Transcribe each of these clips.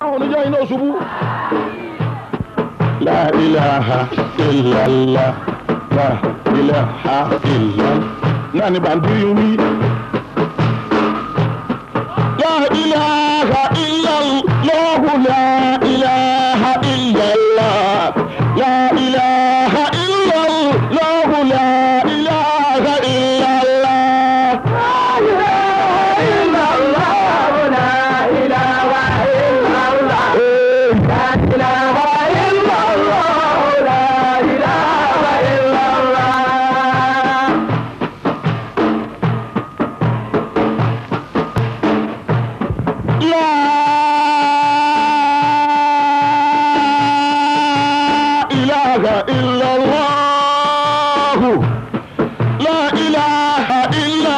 Àwọn oníjọ́ iná ṣubú. La ilaha illallah, la ilaha illallah. Náà ni bàndírí ń wí. La ilaha illallah, la ilaha illallah, la ilaha illallah, la ilaha illallah. La ilaha illallah, la ilaha illallah. La ilaha illallah, la ilaha illallah. La ilaha illallah. La ilaha illallah. La ilaha illallah.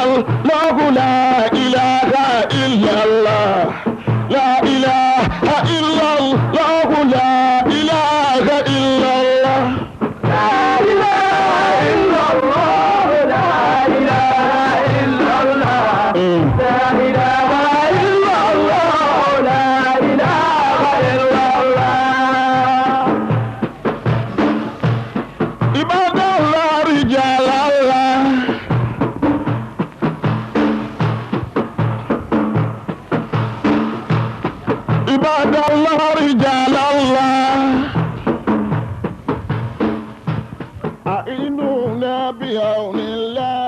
La ilaha illallah. La ilaha illallah. La ilaha illallah, la ilaha illallah. La ilaha illallah, la ilaha illallah. Ibadallah rijalallah. Ibadallah rijalallah. A'inuna bi'aunillah.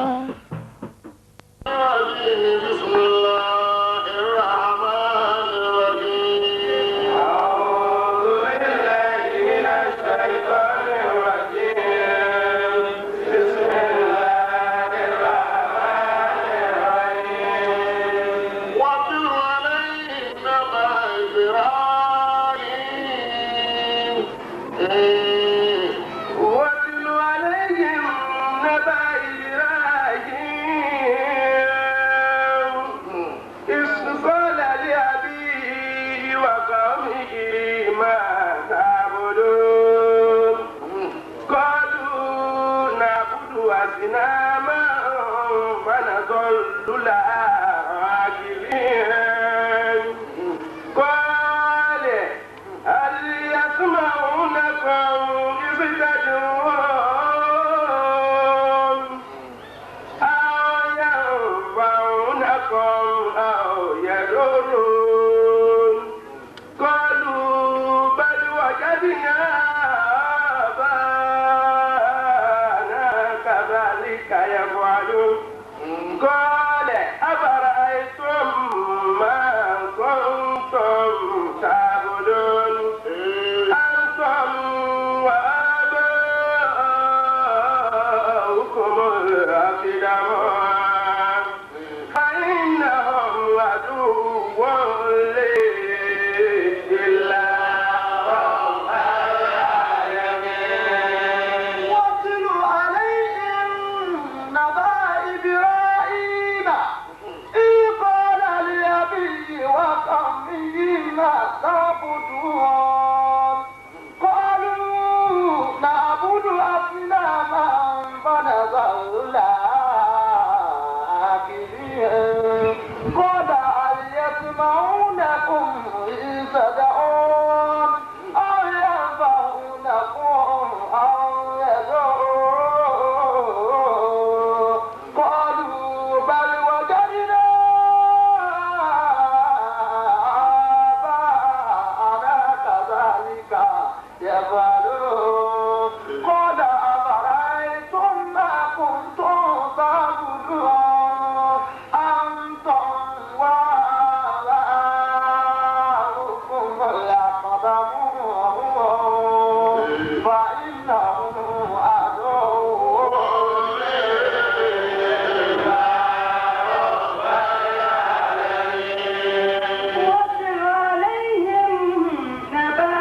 بسم الله الرحمن الرحيم. أعوذ بالله من الشيطان الرجيم. بسم الله الرحمن الرحيم. واتل عليهم نبأ إبراهيم. واتل عليهم نبأ إبراهيم إذ قال لأبيه وقومه ما تعبدون. قالوا نعبد أصناما فنظل لها عاكفين. قال هل يسمعونكم إذ تدعون أو ينفعونكم أو يضرون. قالوا بل وجدنا آباءنا كذلك يفعلون. قال أفرأيتم ما كنتم تعبدون أنتم وآباؤكم الأقدمون. فإنهم عدو لي إلا رب العالمين. واتل عليهم نبأ إبراهيم إذ قال لأبيه وقومه ما تعبدون. قالوا نعبد أصناما فنظل لها عاكفين. قال هل يسمعونكم إذ تدعون أو ينفعونكم أو يضرون. قالوا بل وجدنا آباءنا كذلك يفعلون. قال أفرأيتم ما كنتم تعبدون أنتم وآباؤكم الأقدمون. فإنهم عدو واتل عليهم نبأ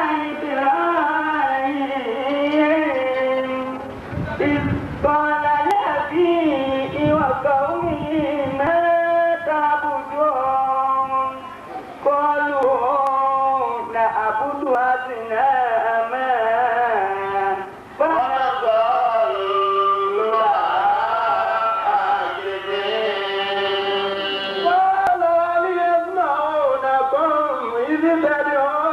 إبراهيم إذ قال لأبيه وقومه ما تعبدون. قالوا نعبد أصناما فنظل لها عاكفين. قال هل يسمعونكم إذ تدعون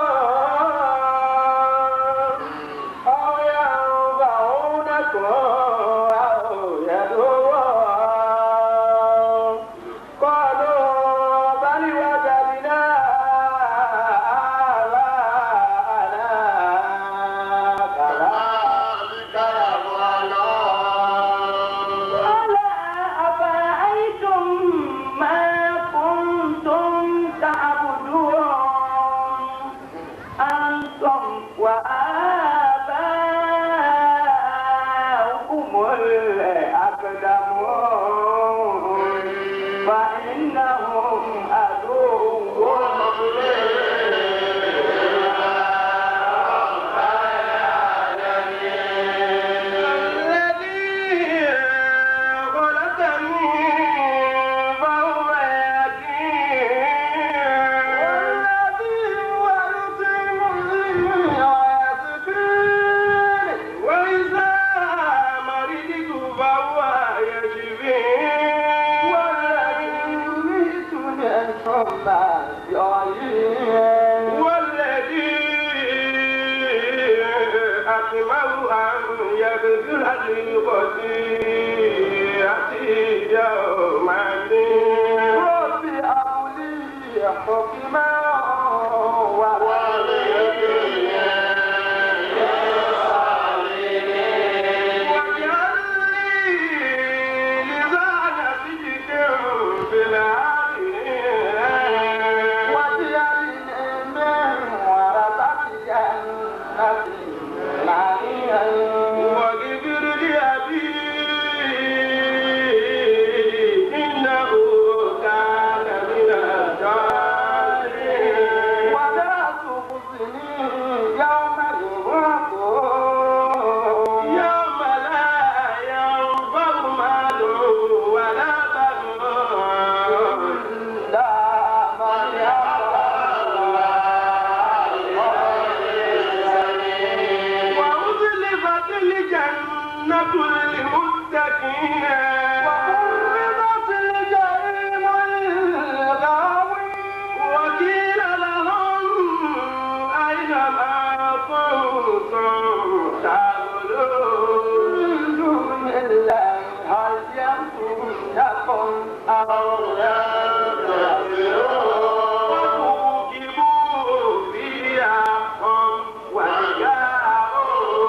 وكوكبوا فيها هم والغاوون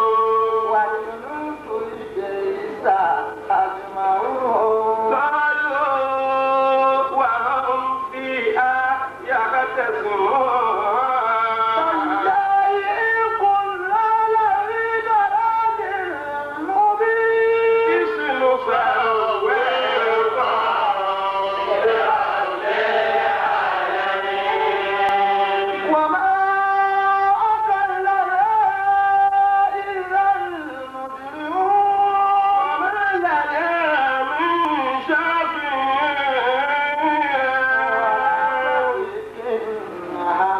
والجنود لبئس أجمعون قالوا وهم فيها يختصمون تالله إن كنا لفي ضلال مبين إذ نسويكم وما أضلنا إلا المجرمون وما لنا من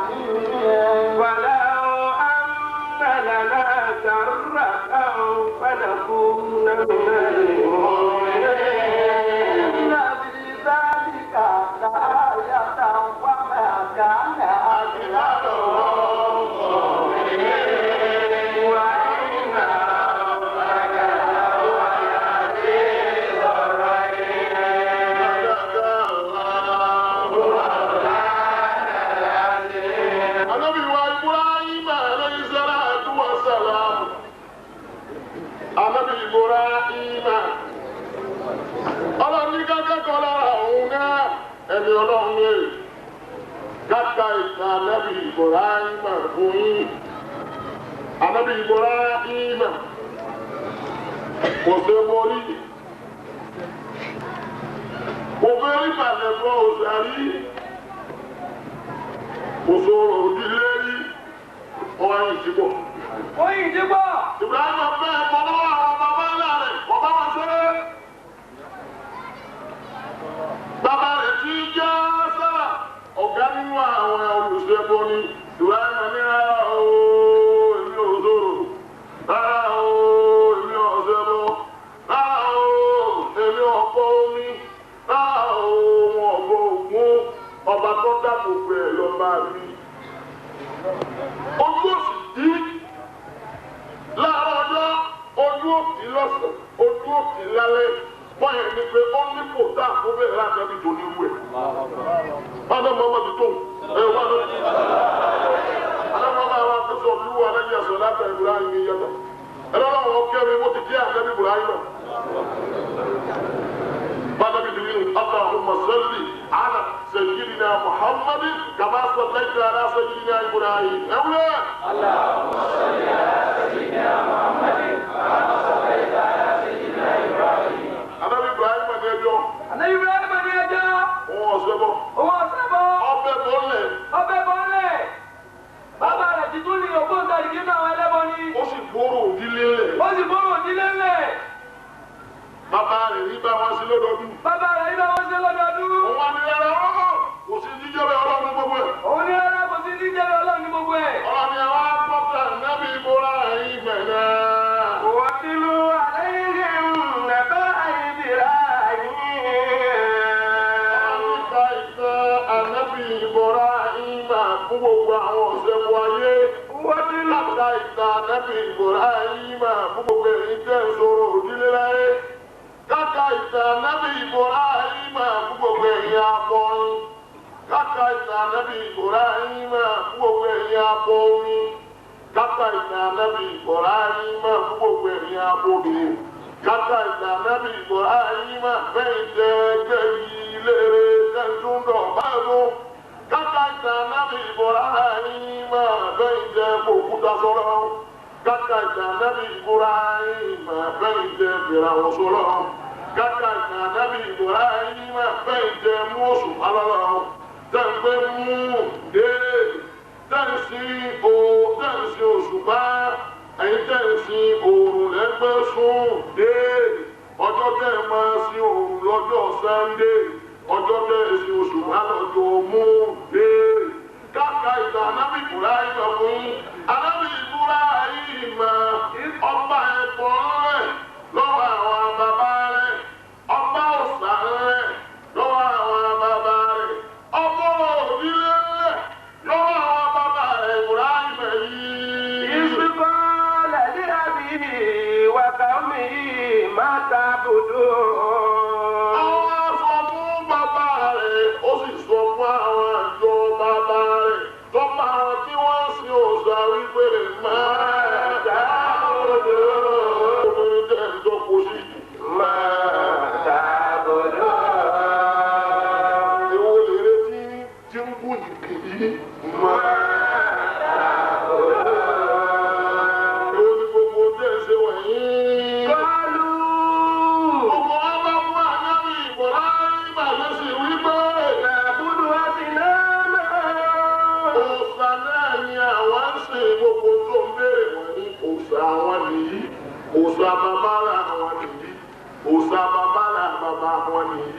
شافعين ولو أن لنا كرة فنكون من المؤمنين إن في ذلك لآية وما كان أكثرهم مؤمنين وإن ربك لهو العزيز الرحيم Ànábì wa Ibrahim alayhi salatu wa salam. Ànábì Ibrahim. Ọlọ́run ní kákẹ́kọ̀ọ́ lára òun náà ẹni ọlọ́run ní èrè. Káka ìtàn Ànábì Ibrahim fún yín. Ànábì Ibrahim kò ṣe borí. Kò fẹ́ rí balẹ̀ fọ́ òṣàrí òṣòro òdílé rí ọwọ́ ayé ìdìbò. Oyin ìdígbò. Ibrahim ọbẹ̀ ẹ̀kọ́ lọ́wọ́ àwọn bàbá ńlá rẹ̀ ọba wọn ṣe. Bàbá rẹ̀ ti jẹ́ sára ọ̀gá nínú àwọn olùṣègùn ni Ibrahim ní rárá o èmi ò sọ̀rọ̀ rárá o èmi ò ṣẹbọ rárá o èmi ò bọ omi rárá o wọn ò bọ Ògún ọba tó dáàbò bò ẹ̀ lọ́ba mi. Ojú òsì dí láàárọ̀ ọjọ́ ojú òsì lọ́sàn ojú òsì lálẹ́ wọ́n yẹn ni pé ó ní kò tá àkóbẹ̀ bẹ́ẹ̀ láti ẹbí tó ní irú ẹ̀. Báwo ni ọmọ ti tó ẹ wá lọ. Aláwọ̀ máa wá fẹ́ sọ olúwa lẹ́yìn ẹ̀sọ́ láti Ibrahim ní yàtọ̀. Ẹ lọ́wọ́ àwọn kẹ́mi mo ti jẹ́ àtẹ́bí Ibrahim náà. Báwo ni ìdílé Allahumma salli ala sayyidina Muhammadin kama sallaita ala sayyidina Ibrahim. Ẹ wúlẹ̀. Anabi Ibrahim ní ẹjọ́ Ànábì Ibrahim ní ẹjọ́. òun ọ̀sẹ̀ bọ̀. Òun ọ̀sẹ̀ bọ̀. Ọbẹ̀ bọ́lẹ̀ Ọbẹ̀ bọ́lẹ̀. Bàbá rẹ̀ ti tún ní ògbóǹtarìgì nínú àwọn ẹlẹ́bọ ni. ó sì gbòòrò òdílé lẹ̀. Ó sì bóró òdílé ńlẹ̀. Bàbá rẹ̀ ní bá wọn sí lọ́dọọdún. Bàbá rẹ̀ yí bá wọn ṣe lọ́dọọdún. Òun á ní rárá ọ̀hún kò sí jíjọ́ bẹ́ẹ̀ ọlọ́run gbogbo ẹ̀. Òun ní rárá kò sí ní jẹ́rìí Ọlọ́run ní gbogbo ẹ̀. Ọlọ́run ni àwọn akọ́ta nábì Ibrahim náà. واتل عليهم نبأ إبراهيم Nípa ìtàn ànábì Ibrahim fún gbogbo àwọn ọ̀sẹ̀wọ̀ ayé. واتل Nípa ìtàn ànábì Ibrahim fún gbogbo èyí tẹ́ ń sọ̀rọ̀ òdílé láyé. Káka ìtàn ànábì Ibrahim fún gbogbo èyí akọrin. Káka ìtàn ànábì Ibrahim fún gbogbo èyí akọrin. Káka ìtàn ànábì Ibrahim fún gbogbo èyí abodò. Káka ìtàn ànábì Ibrahim fẹ́yìn tẹ́ gbẹ̀yì lére tẹ́túndọ̀ báyìí. Káka ìtàn ànábì Ibrahim fẹ́yìn tẹ́ kòkúta sọ̀rọ̀. Káka ìtàn ànábì Ibrahim fẹ́yìn tẹ́ fìràwọ̀ sọ̀rọ̀. Káka ìtàn ànábì Ibrahim fẹ́yìn tẹ́ mú oṣù alọ́rọ̀. Tẹ̀gbẹ́ mú dé tẹ̀sí o tẹ̀sí òṣùpá ẹ̀yin tẹ̀sí òòrùn lẹ́gbẹ́ sùn dé ọjọ́ tẹ̀ máa sí òòrùn lọ́jọ́ sànńdé ọjọ́ tẹ̀sí òṣùpá lọ́jọ́ mú dé káka ìtàn anábì Ibrahim fún anábì Ibrahim ọba ẹ̀kọ́ rẹ̀ lọ́wọ́ àwọn bàbá rẹ̀ ọba ọ̀sà rẹ̀ lọ́wọ́ àwọn bàbá rẹ̀ ọmọ òdílé rẹ̀ lọ́wọ́ àwọn bàbá rẹ̀ Ibrahim yìí. إذ قال لأبيه وقومه ما تعبدون Àwọn sọ fún bàbá yín. Èwo ni gbogbo tẹ́ ẹ ṣe wọ̀nyí? Gbogbo wa bá mú ànábì Ibrahim lọ́sì wípé. Òòṣà náà ni àwọn ń ṣe gbogbo tó ń béèrè wọ̀nyí. Òòṣà àwọn nìyí. Òòṣà bàbá àwọn nìyí. Òòṣà bàbá bàbá àwọn nìyí.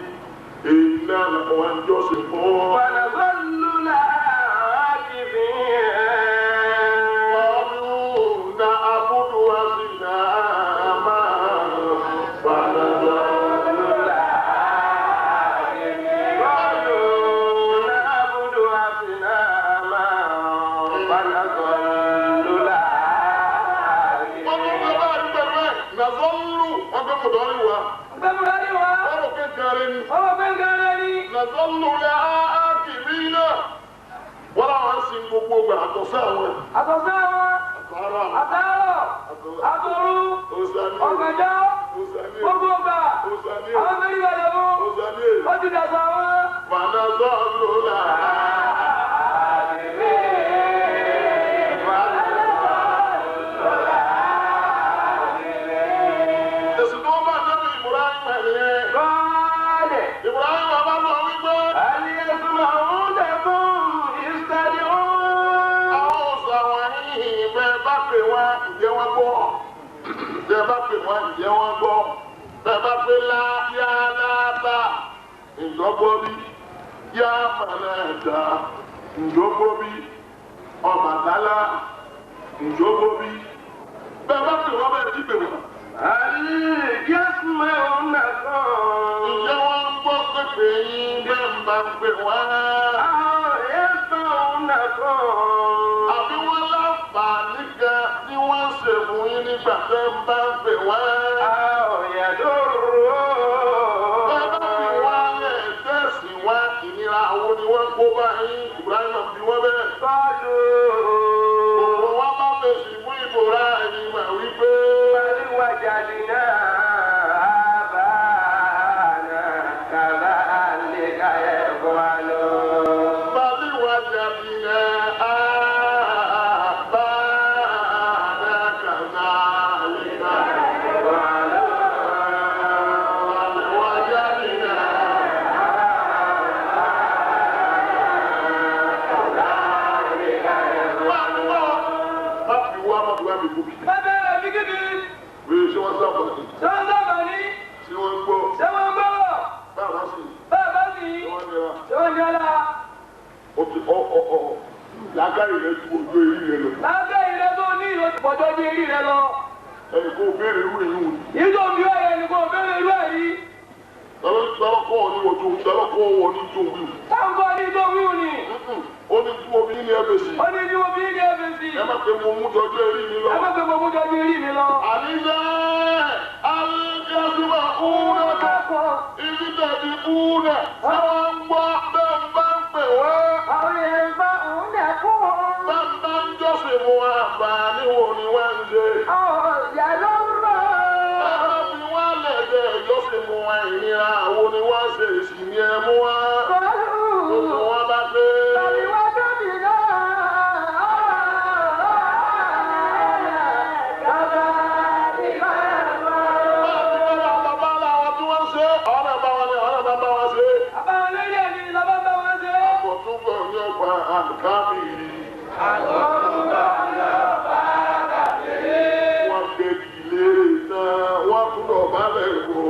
Èyí náà làwọn ń jọ́sìn fún. قالوا نعبد أصناما فنظل wọ́n tún gbé báyìí pẹ̀lú ẹ̀ nàzọ́lù wọ́n gbé mọ̀dọ́rì wá Gbẹ́múrẹ́rì wá. wọ́n rò kékeré ni Ọmọ gbẹ́ngẹ́rẹ́ ni. nàzọ́lù lẹ́ ákìrí náà wọ́n làwọn ń sin gbogbo ìgbà àtọ̀sẹ́ àwọn Àtọ̀sẹ́ wọn. àtàrà àwọn Àtàárọ̀. Àtòru. òsàní Ọ̀gànjọ́. òsàní Gbogbo ọgbà. òsàní Àwọn mẹ́rin balẹ̀ mú. òsàní Ó ti dàgbà wọn. fanazọ́lù là èsì tó bá dábì Ibrahim ẹ̀yẹ Ibrahim bàbá lọ wípé àwọn òsà wọ̀nyí bẹ́ẹ̀ bá pè wá ǹjẹ́ wọ́n gbọ́ bẹ́ẹ̀ bá pè wá ǹjẹ́ wọ́n gbọ́ bẹ́ẹ̀ bá pè lá yá láta ǹjọ́gbọ́ bí yá màlẹ́ta ǹjọ́gbọ́ bí Ọbàtálá ǹjọ́gbọ́ bí bẹ́ẹ̀ bá pè wá bẹ́ẹ̀ tí pè wá. Ǹjẹ́ wọ́n ń gbọ́ pépè yín bẹ́ẹ̀ ń bá pè wá? Àbí wọ́n láǹfààní kan tí wọ́n ń ṣe fún yín nígbà tẹ́ ń bá ń pè wá? Bẹ́ẹ̀ bá fi wá lẹ̀ tẹ́sí wá ìnira àwọn ni wọ́n kó bá yín Ibrahim bí wọ́n bẹ́ẹ̀. Gbogbo wa bá fèsì fún Ibrahim wípé. Bàbí wa jàbí náà á bá náà kàná lè Bàbí wa jàbí náà. Wá ní wá. Má fi wá má fi wá mi kú mi. Bẹ́ẹ̀ rẹ̀ fi kíbi. Wèé ṣé wọ́n sábà ní? Ṣé wọ́n sábà ní? Ṣé wọ́n ń gbọ́? Ṣé wọ́n ń gbọ́? Báwa sì Bẹ́ẹ̀ bá sì. ṣé wọ́n nira? Ṣé wọ́n ní ọlá? Ó ti ọ ọ ọ làákàyè rẹ ju ojú eré rẹ lọ. Lábẹ́ ìrẹ́ tó ní ìlú ti pọ̀jọ́ ní eré rẹ lọ. Ẹnì kó béèrè irú èyí wò. Ìjọ mi wá yẹn ni kò béèrè irú ẹ̀ yìí. Tọ́lọ́kọ́ ọ ní wọ́n tó tọ́lọ́kọ́ ọ ní tó wíwù. Táwọn kọ́ ní tó wíwù ni. Ó ní tí mo bí ní ẹbẹ̀ sí. Ó ní tí mo bí ní ẹbẹ̀ sí. Ẹ má pe mo mú tọ́jú eré mi lọ. Ẹ má pe mo mú tọ́jú eré mi lọ. Àníṣe alẹ́sìmọ̀ kúrẹ́ ibi tẹ̀sí kúrẹ́ sáwọn ń gbọ́ bẹ́ẹ̀ ń bá ń pè wá. Àwọn èèyàn bá òun dẹ̀ kú. Bẹ́ẹ̀ ń bá ń jọ́sìn fún wa àǹfààní wo ni wọ́n ń ṣe. Ọ̀yà ló ń rọ̀. Ẹ bá fi wá lẹ̀dẹ̀ ìjọsìn fún wa ìnira wo ni wọ́n ṣe èsì ní ẹ mú wá. Gbogbo wọn bá pé. Bá a ti bá wọn bàbá làwọn tí wọ́n ṣe ọ̀nà bá wọn ni ọ̀nà bá bá wọn ṣe. Àbáwọn lórí ẹ̀ ni lọ́bá bá wọn ṣe. Àbọ̀túnbọ̀ ní ọgbà àkábìrì. Wọ́n gbẹ̀gì lérè tán, wọ́n tún lọ bá lẹ̀ wò.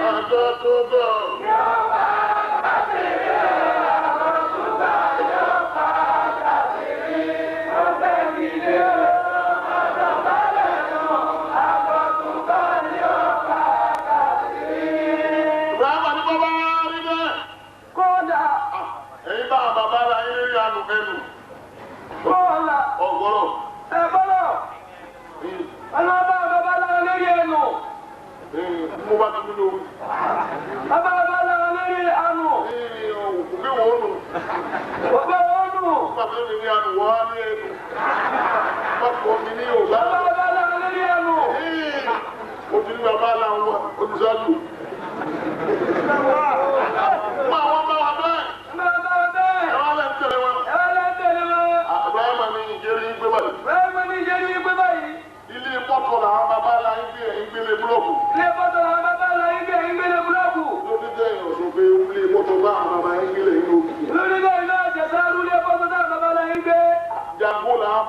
Àbọ̀túnbọ̀. Ìbáraẹ̀mà ní bàbá rí bẹ́ẹ̀. Kódà, Ẹ̀yin bá bàbá ra yín lórí àánú ẹnu. Kọ́ọ̀lá Ọ̀gbọ́rọ̀. ẹ bọ́lọ̀. Ọlọ́ba bàbá láwọn lórí ẹnu. Mo bá tún nínú orí. Bàbá bàbá láwọn lórí àánú. Òkú bí wọ́n nù. Bàbá wọn nù. Bàbá mi ní àánú wọ́n á ní ẹnu. Bàbá mi ní òbá. Bàbá bàbá láwọn lórí ẹnu. O ti ní bàbá làwọn o ti sáájú.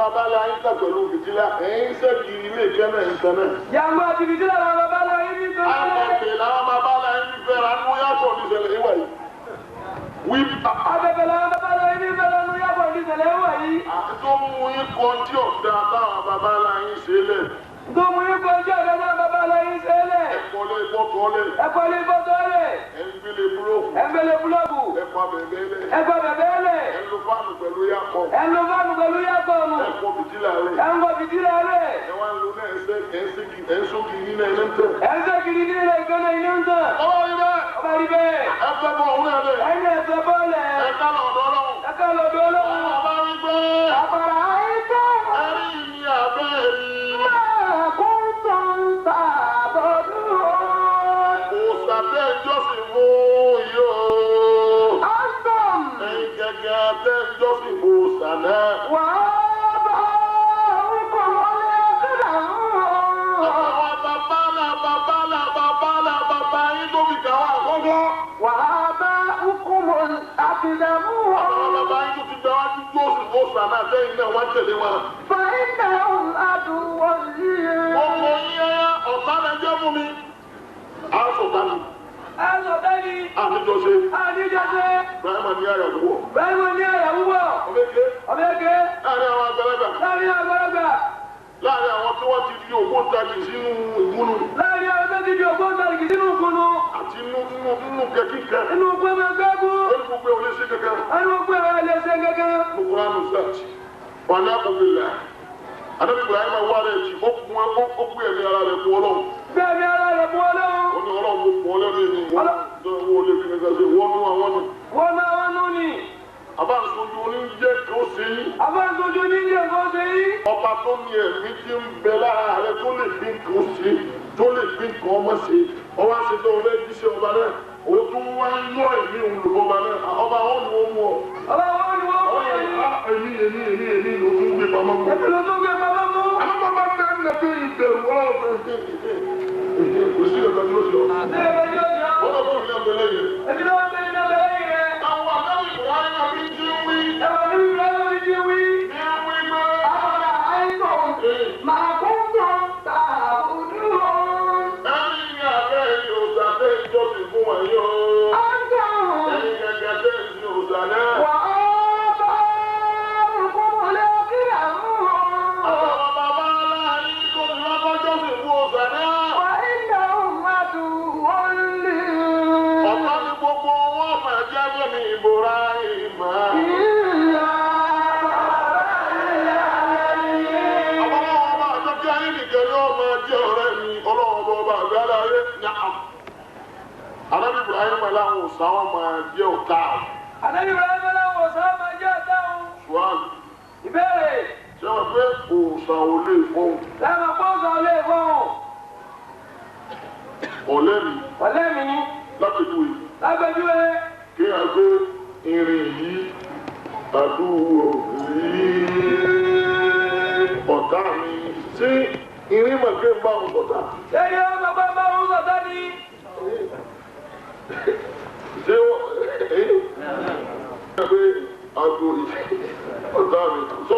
bàbá la ń tà pẹ̀lú fìtílà ẹ̀ ń sẹ́kì ilé ìkẹ́nà ìtàn náà. Yàgbọ́ àti fìtílà làwọn bàbá la yín fi tàn náà. Abẹ̀bẹ̀ làwọn bàbá la yín fi fẹ́ra nú yàtọ̀ níṣẹ̀lẹ̀ ìwà yìí. Wí. Abẹ̀bẹ̀ làwọn bàbá la yín fi fẹ́ra nú yàtọ̀ níṣẹ̀lẹ̀ ìwà yìí. Àti tó mú yín kan tí ọ̀dà táwọn bàbá la yín ṣe lẹ̀. Tó mú yín kan tí ọ̀dà táwọn bàbá la yín ṣe lẹ̀. Ẹ̀kọ́lé bọ́tọ́lẹ̀. Ẹ̀kọ́lé bọ́tọ́lẹ̀. Ẹ̀ ń gbélé búlọ́ọ̀kù. Ẹ̀ ń gbélé búlọ́ọ̀kù. Ẹ̀kọ́ abẹ̀bẹ̀ lẹ̀. Ẹ̀kọ́ abẹ̀bẹ̀ lẹ̀. Ẹ̀ ń lo fáànù pẹ̀lú yàkọ̀. Ẹ̀ ń lo fáànù pẹ̀lú yàkọ̀ mu. Ẹ̀kọ́ fìtílà rẹ̀. Ẹ̀ ń kọ́ fìtílà rẹ̀. Ẹ̀ wá ń lo náà ẹ̀ ń sókì nínú ẹ̀ ń tẹ̀. Ẹ̀ ń sókì nínú ẹ̀ gbọ́nà iná ń tàn. Ọba rí bẹ́ẹ̀. Ọba rí bẹ́ẹ̀. Ẹ fẹ́ bọ̀ òun náà lẹ̀. Ẹ̀yin ẹ̀fẹ́ bọ́ọ̀lẹ̀. Ẹ ká lọ́dọ̀ Ọlọ́run. Ẹ ká lọ́dọ̀ Ọlọ́run. Ọba rí bẹ́ẹ̀. Àbàrà àìsàn. Ẹ̀rí mi àbẹ́ rí. Máa kún tó ń ta àbọ̀dún. Òòṣà tẹ́ ìjọsìn fún yóò. Àìsàn. Ẹ̀yin gẹ́gẹ́ tẹ́ ìjọsìn fún òòṣà náà. Wà á bá orúkọ wọlé kílà ń rọ̀. Àwọn bàbá là bàbá là bàbá là bàbá yín tó fi kàwá àkọ́kọ́. Wà á bá hukumu àtìlẹ́mú. Àwọn bàbá yín tó ti gbà wájú jọ́sìn fún òòṣà náà tẹ́yìn náà wá tẹ̀lé wọn. Fàìnà àdúgbò yìí. Gbogbo yín ẹyá ọ̀tá lẹ jẹ́ fún mi. A sọ̀tà ni. A sọ̀tà ni. Àníjọṣe. Àníjọṣe. Bíráhìmà ní àyà púpọ̀. Bíráhìmà ní àyà púpọ̀. Ọ̀bẹ́kẹ́. Ọ̀bẹ́kẹ́. Láàrin àwọn àgbàlagbà. Láàrin àgbàlagbà. Láàrin àwọn tí wọ́n ti di ògbóǹtarìgì sínú ìgúnnu. Láàrin àwọn tó ti di ògbóǹtarìgì sínú ìgúnnu. Àti inú kẹ́kíkẹ́. Inú gbẹ́mọ̀gbẹ́gún. Ó ní gbogbo ẹ̀ ò lè ṣe kankan. Ó ní gbogbo ẹ̀ ò lè ṣe kankan. Nukuraanu sẹ́ẹ̀tì. Wàlẹ́ àkùnfìlà. Anabi Ibrahim wà rẹ̀ jì ó kún ẹ̀mí ara rẹ̀ fún Ọlọ́run. Bẹ́ẹ̀ni ara rẹ̀ fún Ọlọ́run. Ó ní Ọlọ́run mo fún ọlẹ́mí ni wọ́n wọ́n lè fi kankan ṣe wọ́n nú àwọn nù. Wọ́n nú àwọn nù ni. Àbá nsojú oníjẹ́ kí ó ṣe yín. Àbá nsojú oníjẹ́ kí ó ṣe yín. Ọba tó ní ẹ̀mí tí ń bẹ lára rẹ̀ tó lè fi nǹkan ṣe tó lè fi nǹkan ọmọ ṣe. Ọba ṣe tó ọbẹ̀ jíṣẹ́ ọba náà. Ó tún wá ń yọ ẹ̀mí òun lò ọba náà. Ọba wọn ni wọ́n mú ọ. Ọba wọn ni wọ́n mú ọ. Èmi èmi èmi èmi ló tún gbé pamọ́ mú. Èmi ló tún gbé pamọ́ mú. Àmọ́ bàbá mi ń lè fi ìbẹ̀rù Ọlọ́run kò sí ọ̀gá tí ó ṣe ọ́. Wọ́n lọ bọ́ ìlú ẹgbẹ́ lẹ́yìn. Èmi ló ń bẹ ilé ẹgbẹ́ lẹ́yìn rẹ̀. Àwọn àgbẹ̀wò ìwà mi ti ń wí. Ẹ̀wọ̀n mi ìwà mi ti wí. Ní wí pé. Àbàrà àìsàn máa kún tó ń ta àbùdúró. Ẹ̀yin ní abẹ́ ìhòòsà tẹ́ ìjọsìn fún wọn yóò. Àìsàn. Ẹ̀yin gẹ́gẹ́ tẹ́ ìsìn òòsà náà. Wà á bá orúkọ wọlé kílà ń rọ̀. Àwọn bàbá aláàyè tó ti wá kọ́ jọ́sìn fún òòsà náà. Wà ìdá òun àdúgbò lè. Ọ̀tá ni gbogbo wọn máa jẹ́ fẹ́mi ìbora ìmọ̀. Ìyá Àwọn ọba àjọkí ayé nìkan yóò máa jẹ́ ọ̀rẹ́ mi ọlọ́run ọba àgbàlá ayé ní àm. Ànábì Ibrahim aláwọ̀ òòsà wọn máa jẹ́ ọ̀tá o. Ànábì Ibrahim aláwọ̀ òòsà wọn máa jẹ́ ọ̀tá o. Ṣùgbọ́n Ìbéèrè. ṣé wọ́n pé òòsà ò lè fọ́hùn? Láwọn pé òòsà ò lè fọ́hùn. Ọ̀lẹ́ mi. Ọ̀lẹ́ mi ni. Lápèjúwe. Lápèjúwe. Kí a gbé irin yìí àdúgbò yìí ọ̀tá mi sí irin mọ̀ pé ń bá òun sọ̀tá. Ṣé irin ọmọ bá ń bá òun sọ̀tá ni? Ṣé wọ́n pé àgbo ọ̀tá mi sọ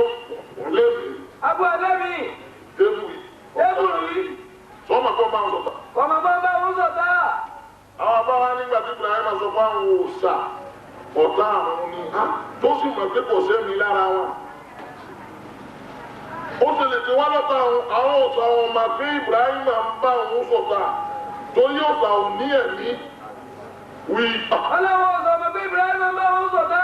ọ̀lẹ́ mi. Àgbo ọ̀lẹ́ mi. Tébù yìí. Tébù yìí. Sọ ma kọ́ bá òun sọ̀tá. Kọ̀mọ̀ bá ń bá òun sọ̀tá. Àwọn abáwá nígbà tí Ibrahim sọ fún àwọn òòṣà ọ̀tá àwọn ni tó sì mọ̀ pé kò sẹ́mi lára wọn. Ó sì lè ti wá lọ́tà àwọn òòṣà wọn mà pé Ibrahim ń bá òun sọ̀tà torí òòṣà ò ní ẹ̀mí wí. Ọlọ́wọ́ òòṣà mọ̀ pé Ibrahim ń bá òun sọ̀tà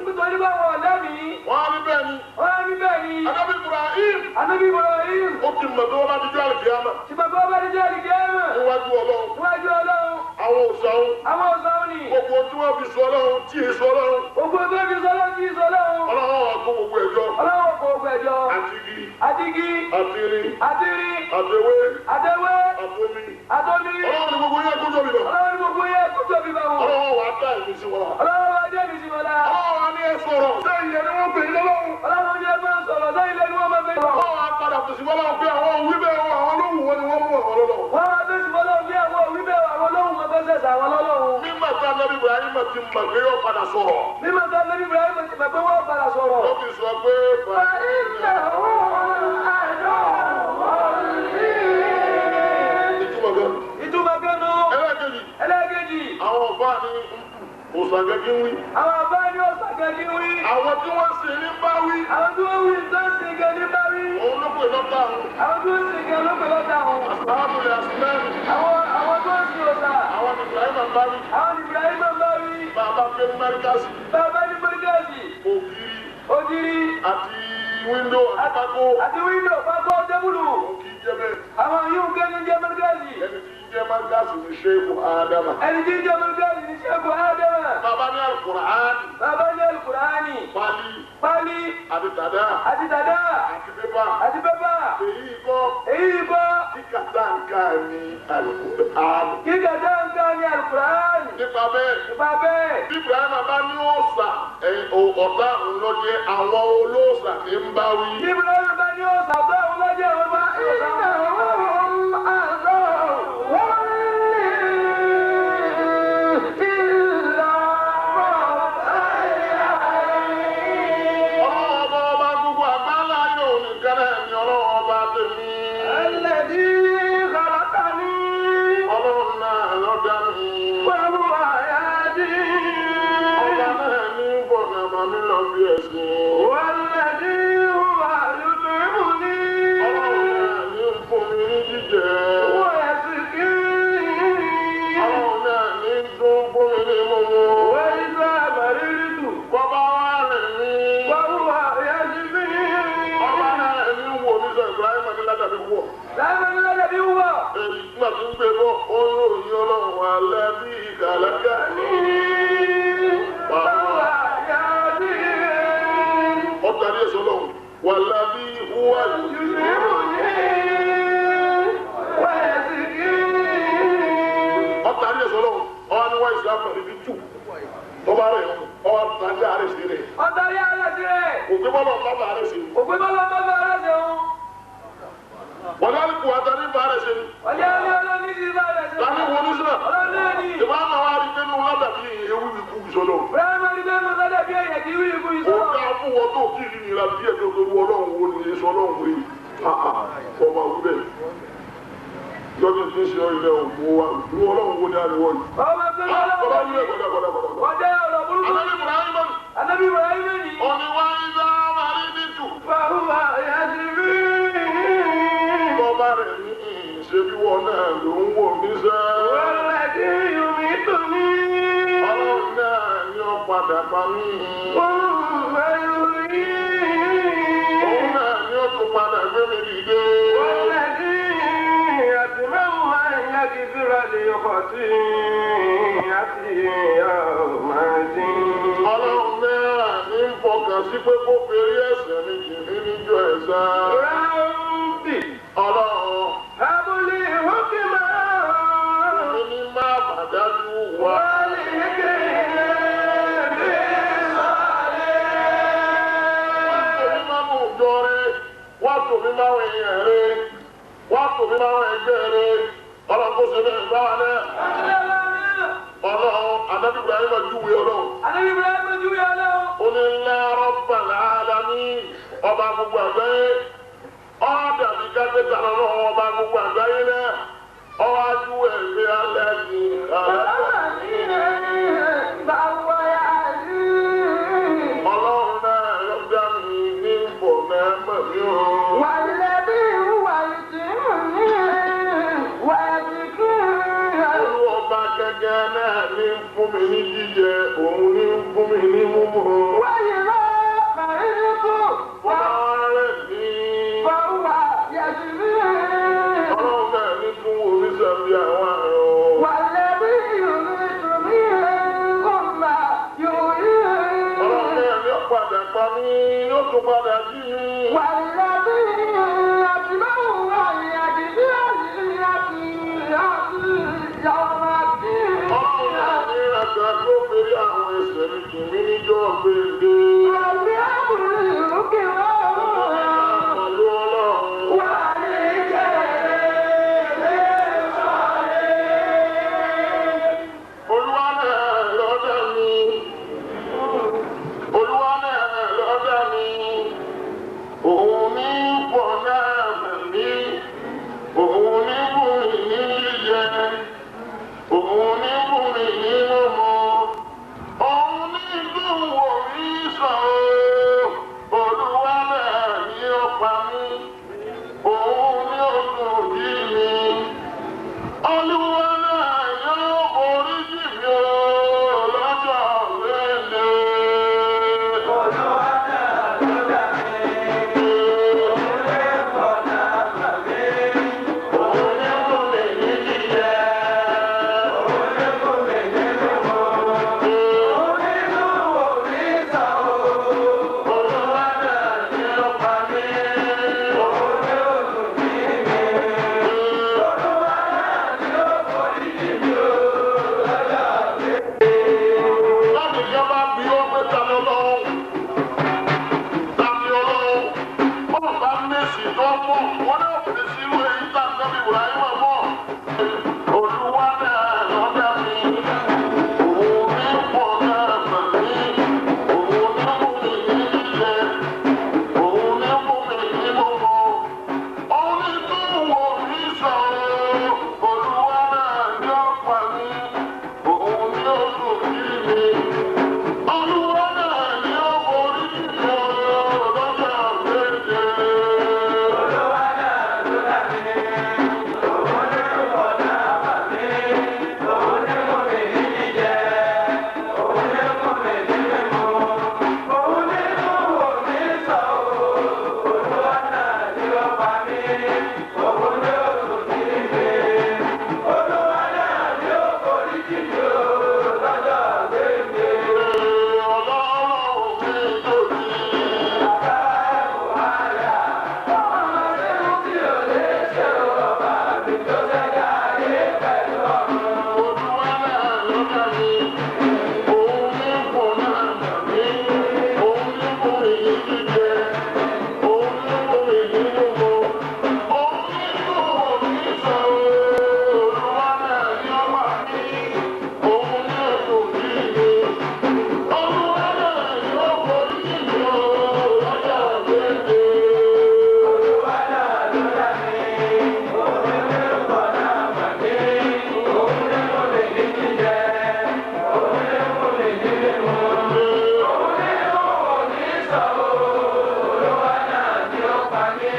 nítorí báwọn ọ̀lẹ́ mi. Wọ́n á ní bẹ́ẹ̀ ni. Wọ́n á ní bẹ́ẹ̀ ni. Ànábì Ibrahim. Ànábì Ibrahim. Ó ti mọ̀ pé wọ́n bá ti jọ́ àlùkìyámà. Ti mọ̀ pé wọ́n bá ti jọ́ àlùkìyámà. Níwájú Ọlọ́run. Níwájú Ọlọ́run. Àwọn òòṣà wọn. Àwọn òòṣà wọn ni. Gbogbo tí wọ́n fi sọ Ọlọ́run tí ì sọ Ọlọ́run. Gbogbo tí wọ́n fi sọ Ọlọ́run tí ì sọ Ọlọ́run. Ọlọ́run wa kó gbogbo ẹ̀jọ́. Ọlọ́run kó gbogbo ẹ̀jọ́. Àtigi. Àtigi. Àtirin. Àtirin. Àtewé. Àtewé. Àtomi. Àtomi. Ọlọ́run ni gbogbo yẹn kó tóbi bá. Ọlọ́run ni gbogbo yẹn kó tóbi bá wọn. Ọlọ́run wa dá ẹ̀mí sí wọn. Ọlọ́run wa dá ẹ̀mí sí wọn lá. Ọlọ́run wa ní ẹ sọ̀rọ̀. Sẹ́yìn yẹn ni wọ́n pè é lọ́lọ́run. Ọlọ́run ní ẹ máa sọ̀rọ̀ sẹ́yìn lẹ́nu wọn máa fẹ́. Ọlọ́run wa padà fèsì fọlọ́run pé àwọn òwí bẹ́ẹ̀ wọ àwọn olóhùn wọn ni wọ́n mú àwọn lọ́lọ́run. Wọ́n máa fèsì fọlọ́run pé àwọn òwí bẹ́ẹ̀ wọ àwọn olóhùn wọn fẹ́ sẹ̀sẹ̀ àwọn lọ́lọ́run. Mímọ̀ tá Nábì Ibrahim ti mọ̀ pé yóò padà sọ̀rọ̀. Mímọ̀ tó Nábì Ibrahim ti mọ̀ pé wọ́n padà sọ̀rọ̀. Ó fi sọ pé ìtumọ̀ gan. Ìtumọ̀ gan nù. Ẹlẹ́ẹ̀kejì. Ẹlẹ́ẹ̀kejì. Àwọn ọ̀fà ni òsàgẹ́gẹ́ wí. Àwọn àbá ni òsàgẹ́gẹ́ wí. Àwọn tí wọ́n sì ní bá wí. Àwọn tí wọ́n wí tó ń sìn gan ní bá wí. Òun ló pè lọ́tà òun. Àwọn tí wọ́n sìn gan ló pè lọ́tà òun. Àsàbùlẹ̀ àsìlẹ́rù. Àwọn tó ń sin òsà. Àwọn Ibrahim ń bá wí. Àwọn Ibrahim ń bá wí. Bàbá pé ní Mẹ́ríkàsì. Bàbá ní Mẹ́ríkàsì. Ògiri. Ògiri. Àti wíńdò àti pákó. Àti wíńdò pákó tébùlù. Òkì jẹ́ bẹ́ẹ̀. Àwọn yóò gé ní jẹ́ Mẹ́ríkàsì. Ẹni tí ń jẹ́ Mẹ́ríkàsì ní Ṣéèkù Ádámà. Ẹni tí ń jẹ́ Mẹ́ríkàsì ní Ṣéèkù Ádámà. Bàbá ní Alukùránì. Bàbá ní Alukùránì. Pálí. Pálí. Àti dàdá. Àti dàdá. Àti pépà. Àti pépà. Èyí kọ́. Èyí kọ́. Kíkà táǹkà ní Alukùránì. Kíkà táǹkà ní Alukùránì. Nípa bẹ́ẹ̀. Nípa bẹ́ẹ̀. Bí Ibrahim bá ní òòṣà ọ̀tá òun ló jẹ́ àwọn olóòṣà tí ń bá wí. Bí Ibrahim bá ní òòṣà tó òun ló jẹ́ àwọn bá Ọlọ́wọ́ ọba gbogbo àgbáńlá yóò nìkan náà ní ọlọ́wọ́ ọba tèmi. Alladhi khalaqani. Ọlọ́run náà ló dá mi. Wa huwa yahdini. Ọba náà ní bọ̀nà màmí lọ bí ẹ̀sìn. Walladhi huwa yut'imuni. Ọlọ́run náà ní fún mi ní jíjẹ. Wa yasqini. Ọlọ́run náà ní dún fún mi ní mímu. Wa idha maridtu. Bọ́bá wá rìn mí. Wa huwa yashfini. Ọba náà ní wo mi sọ Ibrahim ní ládàbí wọ̀. Láàmú ní ládàbí wọ̀. Èyí nígbà tí ń gbé bọ́, ó ń ròyìn ọlọ́run alẹ́ bí ìkàlẹ́kẹ́. Wa huwa yahdini. Ó darí èso lọ́hùn. Wàlábí húwà yìí. Yut'imuni. Wa yasqini. Ó darí èso lọ́hùn. Ọwọ́ ni wọ́n ìsìlámù pẹ̀lú ibi tù. Tọ́ba rẹ̀ ọwọ́ darí àárẹ̀ sí rẹ̀. Ọ̀darí àárẹ̀ sí rẹ̀. Ògbé bọ́lọ̀ ọ̀la bá àárẹ̀ sí. Ògbé bọ́lọ̀ ọ̀la bá àárẹ̀ sí òun. Wọ́n ní kò adarí bá àárẹ̀ sí ni. Wọ́n ní ọlọ́ní sí bá àárẹ̀ sí. Tani wo ní sọ? Ọlọ́ní ni. Ìbá máa wá rí pé nínú ládàbí ewu ikú ìsọlọ. Bẹ́ẹ̀ni rí pé nínú ládàbí èèyàn kì í wí ikú Ó ìsọlọ. dá fún wọn tó kí ìrìn ìlà díẹ̀ tó tó wọ ọlọ́run wo ni èso ọlọ́run wo yìí. Ọmọ àwùjọ lọ́dún tí ń ṣe ilẹ̀ òkú wa ìwọ ọlọ́run wo ni ariwo yìí. Ọmọ tó lọ́wọ́ Bọ́lá yìí kọjá kọjá kọjá. Wọ́n jẹ́ ọ̀rọ̀ burúkú. Ànábì Ibrahim Ànábì Ibrahim ni. Òní wá ìdá màrí nìtù. Wa huwa yashfini. Bọ́bá rẹ̀ ní ṣe bí wọn náà ló ń wò mí sẹ́. Walladhi yumituni. Ọlọ́run náà ni ó padà pa mí. Thumma yuhyini. Òun náà ni ó tún padà gbé mi dìde. Walladhi atma'u an yaghfira li khati'ati yawma ddin. Ọlọ́run náà ní ń fọkàn sí pé kó ferí ẹ̀ṣẹ̀ mi jì mí níjọ́ ẹ̀san. Rabbi Ọlọ́run hab li hukman. mi ní má bàdájú wá. Wá tòmí má mú jọ rẹ̀, wá tòmí má wọ èèyàn rẹ̀, wá tòmí má wọ ẹgbẹ́ rẹ̀. Ọlọ́run kó ṣe bẹ́ẹ̀ bá wa náà. Ọlọ́run Ànábì Ibrahim júwe Ọlọ́run. Ànábì Ibrahim júwe Ọlọ́run. Ó ní ńlá Rabbal alamin ọba gbogbo àgbáyé. Ó dàbí kápẹ́tà lọ́wọ́ ọba gbogbo àgbáyé náà. Ọwọ́ ajúwe ẹ̀gbẹ́ alẹ́ ní Ọlọ́run náà ló dá mi ní bọ̀ náà mọ̀ mí o. Olú ọba gẹ́gẹ́ náà ní fún mi ní jíjẹ, òun ní fún mi ní mímu. Bọ́lá rẹ̀ ní ọlọ́run náà ní tún wo mi sẹ́mi àwọn àrùn. Ọlọ́run náà ní ọ̀padà pa mí, yóò tún padà jí mi. Ọlọ́run náà ní ìrìnàjò tó fèrè àwọn ẹsẹ̀ mi jì mí níjọ́ gbèǹde. Pẹ̀lú Ọlọ́run. Olúwa náà Òun ní fún mi ní mímu. Òun ní dùn wò mí sàn o. Olúwa náà ní ó pa mí. Òun ní ó tún jí mi. Olúwa náà yóò borí jì mí o lọ́jọ́ gbélé. Olúwa náà ló dá mi, òun lè fọ̀nà mà mí, òun ní fún mi ní jíjẹ, òun ní fún mi ní mímu, òun ní dùn wò mí sàn o. Olúwa náà ní ó pa mí, òun ní ó tún jí mi. Olúwa náà ní ó forí jì mí o lọ́jọ́ gbélé. Láti jọba bí ó pé ta ni Ọlọ́run? Ta ni Ọlọ́run? Bọ́ọ̀ bá mèsì tó mọ̀, wọ́n náà fi sí irú èyí tá a nẹ́bí Ibrahim mọ̀. Olúwa náà lọ́dá mi. Òun ní pọ̀ náà mà mí. Òun ní fún mi ní jíjẹ. Òun ní fún mi ní mímu. Òun ní tún wò mí sàn. Olúwa náà ní ó pa mí. Òun ní ó tún jí mi. Olúwa náà ni ó borí jù lọ́jọ́ méje. Olúwa náà ló dá mi, òun ní fọ̀nà mà mí, òun ní fún mi ní jíjẹ, òun ní fún mi ní mímu, òun ní tún wò mí sàn o. Olúwa náà ni ó pa mí, òun ní ó tún jí mi. Olúwa náà ni ó forí jì mí o lọ́jọ́ gbélé. Ọlọ́run mi tóbi. Bàbá Buhari, ọmọ sẹ́nu tí ò lè ṣe o, ọba mi tó ṣẹ̀dá ayé pẹ̀lú ọ̀run. Olúwa náà ló dá mi. Òun ní fọ̀nà mà mí. Òun ní fún mi ní jíjẹ. Òun ní fún mi ní mímu. Òun ní tún wò mí sàn. Olúwa náà ni ó pa mí. Òun ní ó tún jí mi. Olúwa náà ni ó forí jì mí o lọ́jọ́ gbélé. Olúwa náà ló dá mi, òun ní fọ̀nà mà mí, òun ní fún mi ní jíjẹ, òun ní fún mi ní mímu, òun ní tún wò mí sàn o. Olúwa náà ni ó pa mí,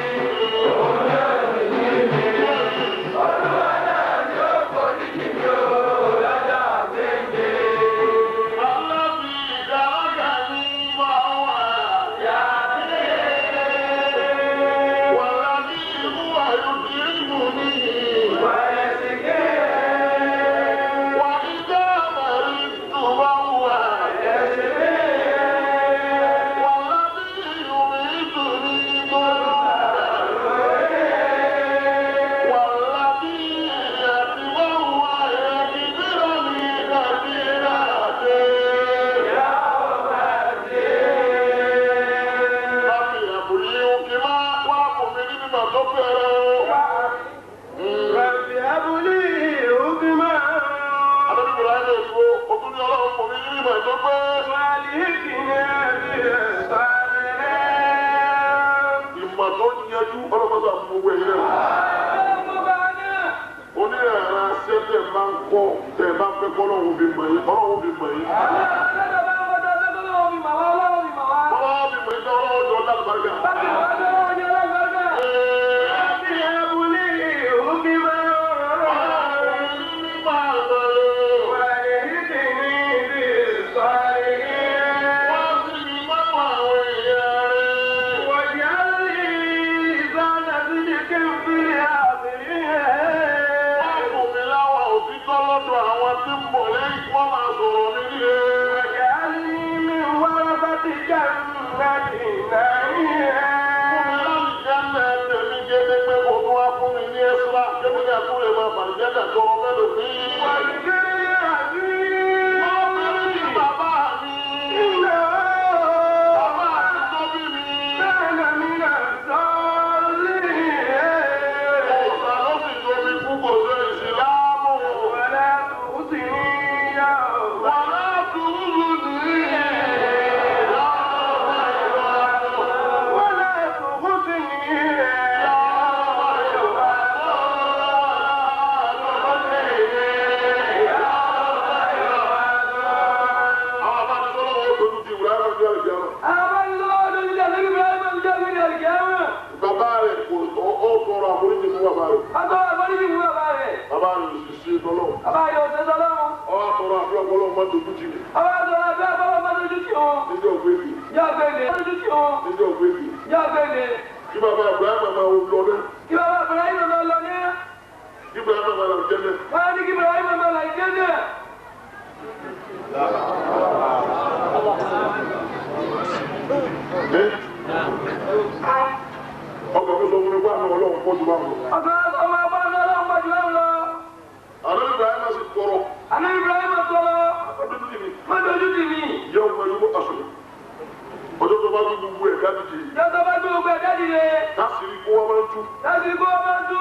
òun ní ó tún jí mi. Olúwa náà ni ó forí jì mí o lọ́jọ́ gbélé. Alábì ìdárágà ní bá wà. Wàlábì ìhùwà yóò ní. Wà ìdá àmàrí tó bá wà. Wàlábì ìhùwà ìtòrí ìgbòho. Wàlábì àtiwá wà ẹ̀kíndínlá ní kàdírà dé. Láti àbúyé òkè máa wá fún mi ní mímọ̀ tó fẹ́rẹ̀ o. Adébíbùrọ̀ ayé ìdúró, ó tún ní Ọlọ́run fún mi ní mímọ̀ tó pé. Ìmọ̀ tó yanjú ọlọ́mọdé àfún gbogbo ẹ̀yìn rẹ̀. Onírẹ̀rẹ̀ ṣé tẹ̀ máa ń kọ́ tẹ̀ máa ń fẹ́ kọ́ Ọlọ́run fi mọ̀ yín, Ọlọ́run fi mọ̀ yín. Ọlọ́run fi mọ̀ yín tẹ́ Ọlọ́run jọ lálùbáríkà. Ọlọ́run ní mímọ̀ àgbà wọ́n sì ní mọ́mọ́ àwọn èèyàn rẹ̀. Wọ́n fún mi láwọn òtítọ́ lọ́dọ̀ àwọn tí ń bọ̀ lẹ́yìn kí wọ́n máa sọ̀rọ̀ mi nílé. Fún mi láti jẹ́nà tèmi gédégbé kó tún wá fún mi ní ẹ́sìrá kébí náà tún lè máa bàjẹ́ dà tọrọ mélòó mi. Wọ́n fi rí bàbá mi. Bàbá mi tó bí mi. Òòsà ló sì tóbi fún kò sí ìsìlámù. Wọ́n kọ́lọ́ má dojú tì mí. Ọwọ́ àtọ̀rọ̀ àdúrà kọ́lọ́ má dojú tì wọn. Níjọ́ ògbébi. Yọ gbèdé. Dojú tì wọn. Níjọ́ ògbébi. Yọ gbèdé. Kí bàbá Ibrahim máa lọ ní. Kí bàbá Ibrahim máa lọ ní. Kí Ibrahim máa lọ jẹ́ náà. Wọ́n ní kí Ibrahim máa lọ jẹ́ náà. Ọkọ̀ mi sọ fún mi pé àná Ọlọ́run pọ̀ jù bá mi lọ. Ọkọ̀ ọmọ ọba Ọlọ́run pọ̀ jù bá mi lọ. Àná Ibrahim sì tọrọ. Àná Ibrahim tọrọ. Má dojú tì mí. Má dojú tì mí. Ìyá ọmọ ẹlú aṣọ. Ọjọ́ tó bá gbé gbogbo ẹ̀ dádìde. Ọjọ́ tó bá gbé gbogbo ẹ̀ dádìde. Láṣìírí kó wá máa ń tú. Láṣìírí kó wá máa ń tú.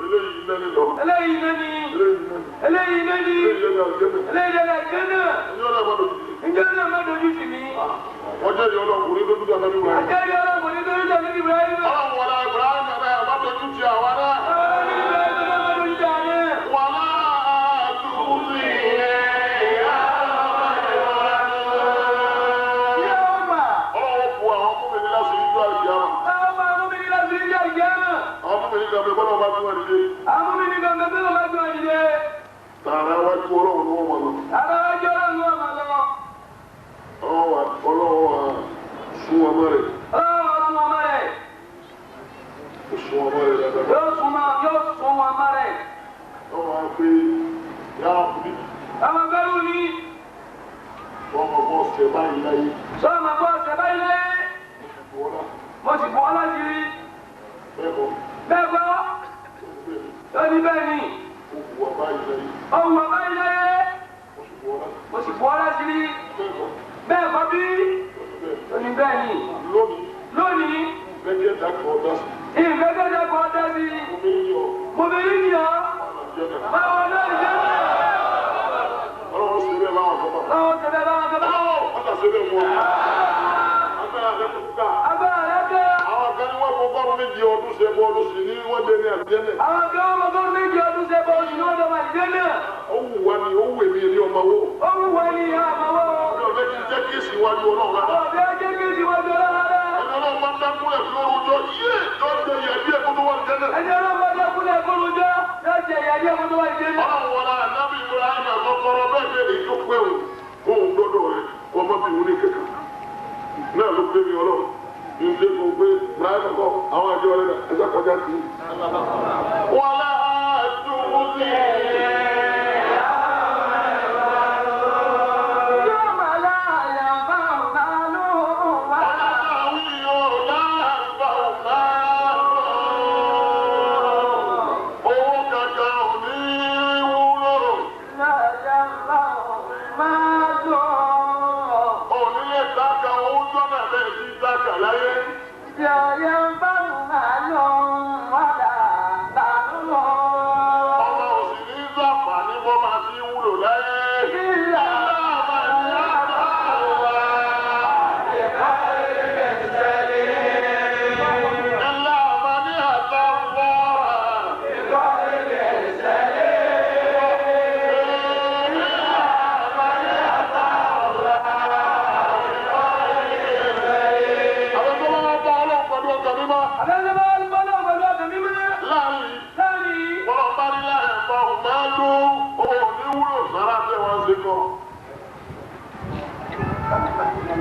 Eléyìí nẹ́ni lọ. Eléyìí nẹ́ni. Eléyìí nẹ́ni. Eléyìí nẹ́ni. Eléyìí nẹ́ni àjẹ́nà. Eléyìí nẹ́ni àjẹ́nà. Ìjọ́ náà má dojú tì mí. Ìjọ́ náà má dojú tì mí. Wọ́n jẹ́ ìyá Ọlọ́run kò ní dojú tì ànábì Ibrahim. Àjẹ́ ìyá Ọlọ́run kò ní dojú tì ànábì Ibrahim. Ọlọ́run wọlé Ibrahim náà má dojú tì àwa náà. Ọlọ́run Ibrahim náà má dojú tì àwa náà. Wàlá àtúntì Ọlọ́run bu àwọn múmi ní láti ìjọ àìkíyàmà. Àwọn múmi ní láti ìjọ àìkíyàmà. Àwọn múmi ní gàmbé bọ́lá ọba gbé wọn dìde. Àwọn múmi ní gàmbé bọ́lá ọba gbé wọn dìde. Tààrà wájú Ọlọ́run ni wọ́n mọ̀ lọ. Tààrà wájú Ọlọ́run ni wọ́n mọ̀ lọ. Ọlọ́run wa sún ọmọ rẹ̀. Ọlọ́run wa sún ọmọ rẹ̀. Ó sún ọmọ rẹ̀ dáadáa. Yóò sún ọmọ rẹ̀. Ọmọ wa pé yàrá kùbí. Ọmọ bẹ́rù ni. Sọ́mọ bọ́ ọ̀sẹ̀ báyìí láyé. Sọ́mọ bọ́ ọ̀sẹ̀ báyìí láyé. Mo sì bọ́ láti rí. Bẹ́ẹ̀ kọ́. Bẹ́ẹ̀ kọ́. Ó ní bẹ́ẹ̀ ni. Ó wù ọ báyìí láyé. Ó wù ọ báyìí láyé. Mo sì bọ́ láti Mo sì bọ́ láti rí. Bẹ́ẹ̀ kọ́. Bẹ́ẹ̀ kọ́ bí. Ó ní bẹ́ẹ̀ ni. Lónìí. Lónìí. Ìfẹ́kẹ́ dàkọ̀ ọ̀dá sí. Ìfẹ́kẹ́ dàkọ̀ ọ̀dá sí. Mo fi yí ọ. Mo fi yí ọ. Báwo náà jẹ́ náà? Ọlọ́run ṣe bẹ́ẹ̀ báwọn kan bá. Ọlọ́run ṣe bẹ́ẹ̀ báwọn kan bá. Ọlọ́run ṣe bẹ́ẹ̀ fún ọ. Agbára rẹ̀ kò ká. Agbára rẹ̀ ká. Àwọn kan ní wọ́n fọ ọgọ́rùn-ún méjì ọdún ṣe bọ́ ọdún sí ní wọ́n dé ní àlùjẹ́nẹ̀. Àwọn kan wọ́n fọ ọgọ́rùn-ún méjì ọdún ṣe bọ́ ọdún ní wọ́n dé ní àlùjẹ́nẹ̀. Ó wù wá ni, ó wù èmi ní ọmọ wo. Ó wù wá ní ọmọ wo. Mi ò fẹ́ kí n jẹ́ kéèsì iwájú Ọlọ́run rárá. Àwọn ọ̀fẹ́ jẹ́ kéèsì iwájú Ọlọ́run rárá. Ẹni Ọlọ́run bá dákúnlẹ̀ fi orújọ yé lọ́jọ́ ìyá díẹ̀ kó tó wà lùjẹ́nẹ̀. Ẹni Ọlọ́run bá dákúnlẹ̀ kó rojọ́ lọ́jọ́ ìyá díẹ̀ kó tó wà lùjẹ́nẹ̀. Ọlọ́run wọlé ànábì Ibrahim àkọ́kọ́rọ́ bẹ́ẹ̀ bẹ́ẹ̀ èyí tó pẹ́ o kó o gbọ́dọ̀ rẹ̀ kó o má bí wọlé kẹ̀kẹ́. Náà ló gbé mi Ọlọ́run ní ilé kò gbé Ibrahim kọ́ àwọn àjọ rẹ̀ ẹ̀sẹ̀ kọjá sí i. Wọlé àdúgbò sí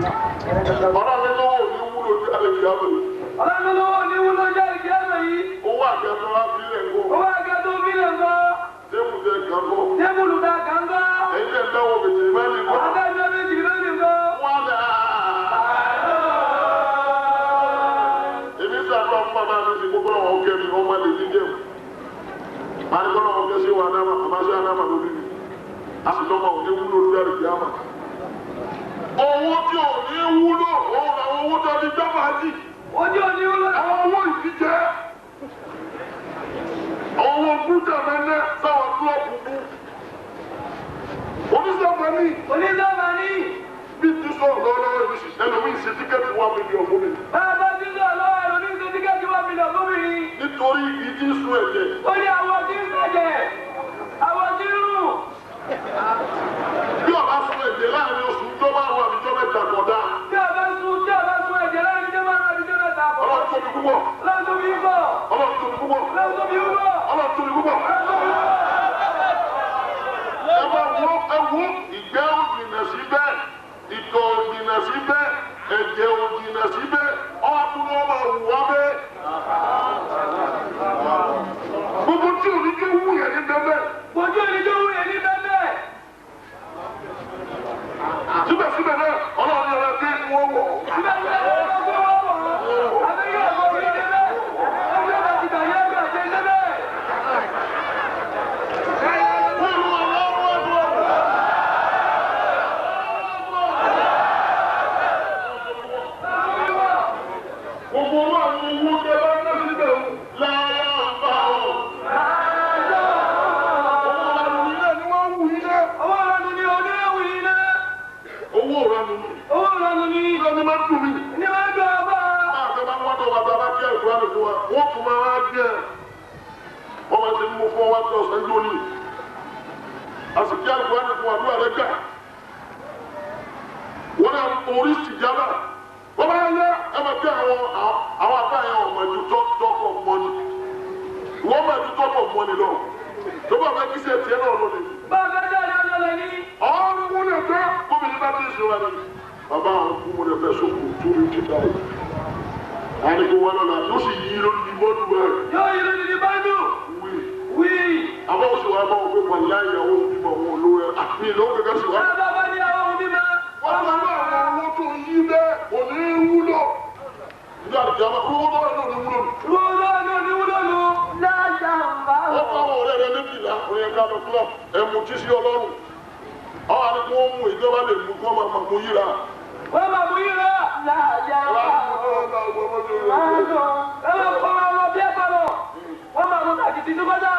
Ọlọ́run ló wò ní wúlò ní àlèkìyàmọ̀ yìí. Ọlọ́run ló wò ní wúlò ní àlèkìyàmọ̀ yìí. Owó àgẹ́tọ̀ wá sílẹ̀ ń kó. Owó àgẹ́tọ̀ fílẹ̀ ń kọ́. Tébù tẹ kàn kọ́. Tébùlù tẹ kàn kọ́. Èyí tẹ̀ ń dáwọ́ bèjì mẹ́rin kọ́. Àwọn tẹ̀ ń méjì mẹ́rin kọ́. Wọ́n dà. Èmi sàdúrà fún bàbá mi sí gbogbo àwọn ọkẹ mi, wọ́n máa lè ní jẹun. Màá ní kọ́nà ọkẹ sí wa náà, àmà sí àná màá lórí mi. A sì lọ́mọ òní wúlò lórí àlèkìyàmọ̀. Owó tí ò ní wúlò, òun làwọn owó tó ti gbá fàájì. Ojú ò ní wúlò. Àwọn owó ìdíje. Àwọn owó búdà mẹ́lẹ́ sáwọn kílọ̀pù bú. Onísàmánì. Onísàmánì. Bí ti sọ lọ́wọ́lọ́wọ́ ìlú sì ẹlòmíì ṣe tíkẹ́ẹ̀tì 1 million fún mi. Bàbá ti sọ lọ́wọ́ ẹlòmíì ṣe tíkẹ́ẹ̀tì 1 million fún mi. Nítorí ìdí sun ẹ̀jẹ̀. Ó ní àwọn tí ń sẹ̀jẹ̀, àwọn tí ń rùn. Bí ọba sun ẹ̀jẹ̀ láàrin oṣù tó bá wà níjọ́ mẹ́ta kọ̀dá. Bí ọba sun ẹ̀jẹ̀ láàrin ọjọ́ márùn-ún àbíjọ́ mẹ́ta kọ̀dá. Ọlọ́run tóbi púpọ̀. Ọlọ́run tóbi púpọ̀. Ọlọ́run tóbi púpọ̀. Ọlọ́run tóbi púpọ̀. Ọlọ́run tóbi púpọ̀. Ọlọ́run tóbi púpọ̀. Ẹ bá wo ẹ wo ìgbẹ́ fún wa tó ọ̀sán lónìí. Àsìkí àlùkò àti fún àdúrà rẹ gbà. Wọ́n náà orí sìjábà. Wọ́n bá yẹ ẹ máa bí àwọn afá yẹn ọmọ ẹ̀dùn tọ́kọ̀ mọ́ni. Wọ́n máa ẹ̀dùn tọ́kọ̀ mọ́ni lọ. Tó bá fẹ́ kí sẹ́ tiẹ̀ náà lónìí. Bàbá dáadáa lọ́lẹ̀ ní. Ọ̀run wúlò fẹ́ gómìnà bá ti sọ̀rọ̀ rẹ̀. Bàbá àwọn kú mo lè fẹ́ sókò 250,000. Àdìgbò wọn lọ́la yóò sì yí lórí bọ́ọ̀lù rẹ̀. Yóò yí lórí bọ́ọ̀lù. Wí. Wí. Àbá oṣù wa bá wọn pé wà láyé àwọn òbí mọ̀ wọn olówó ẹ̀. Mi ìlú kẹ̀kẹ́ sì wá. Bàbá bá ní àwọn òbí mọ́. Wọ́n bá wà àwọn owó tó yí bẹ́ẹ̀ kò ní wúlò. Nígbà tí a bá owó tó wà ní òní wúlò. Owó tó wà ní òní wúlò nù. Wọ́n bá àwọn ọ̀rẹ́ rẹ méjìlá oyin ká lọ club ẹ̀mú tí sí ọlọ́run. Àwọn àti kí wọ́n mú ìjọba lè mú kí wọ́n máa mú yíra. Wọ́n máa mú yíra. Wọ́n máa mú tàkìtì dúkọ́dá.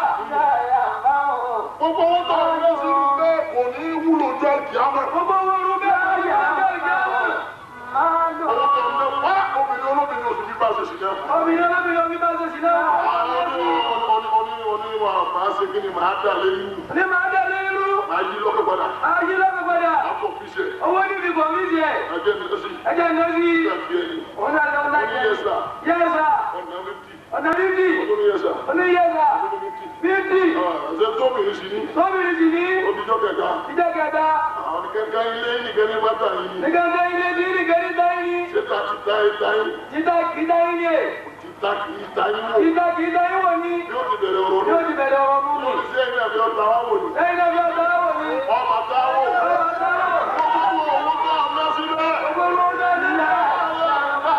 Gbogbo owó tó ń lọ sí bẹ́ẹ̀ kò ní wúlò jẹ́ ìkíámẹ́. Gbogbo owó rú bẹ́ẹ̀ kò ní wúlò jẹ́ ìkíámẹ́. Owó tó ń lọ wá obìnrin olóbìnrin oṣù bíbá ṣe sì náà. Obìnrin olóbìnrin oṣù bíbá ṣe sì náà. Oní wa máa ṣe kí ni màá dà lé irú. Ní màá dà lé irú. Màá yí lọ́kọ̀ padà. Màá yí lọ́kọ̀ padà. Àpò fi ṣe. Owó ní fi kọ̀ mí ṣe. Ẹjẹ́ mi lọ sí. Ẹjẹ́ mi lọ sí. Òun náà lọ náà jẹ. Yẹ́sà. Yẹ́sà. Ọ̀nà 50. Ọ̀nà 50. Ọdún yẹ́sà. Ọdún yẹ́sà. Ọdún 50. 50. Ṣé tóbìnrin sì ní? Tóbìnrin sì ní. Odijọ́ kẹta. Ìjọ kẹta. Àwọn kẹ̀kẹ́ ilé nìkẹ́ ní bàtà yìí. Nìkẹ́ ilé ní nìkẹ́ ní táyì. Ṣé ta ti táyì táyì? Títà kì í táyì ní. Títà kì í táyì wò. Títà kì í táyì wò ní. Yóò ti bẹ̀rẹ̀ ọ̀rọ̀ nù. Yóò ti bẹ̀rẹ̀ ọ̀rọ̀ nù. Yóò ti ṣe ẹ̀yìn àbí ọ̀tá wá wò ní. Ẹ̀yìn àbí ọ̀tá wá wò ní. Ọmọ tá wò. Ọmọ tá wò. Gbogbo owó tó ọ̀nà sílẹ̀. Gbogbo owó tó ọ̀nà sílẹ̀.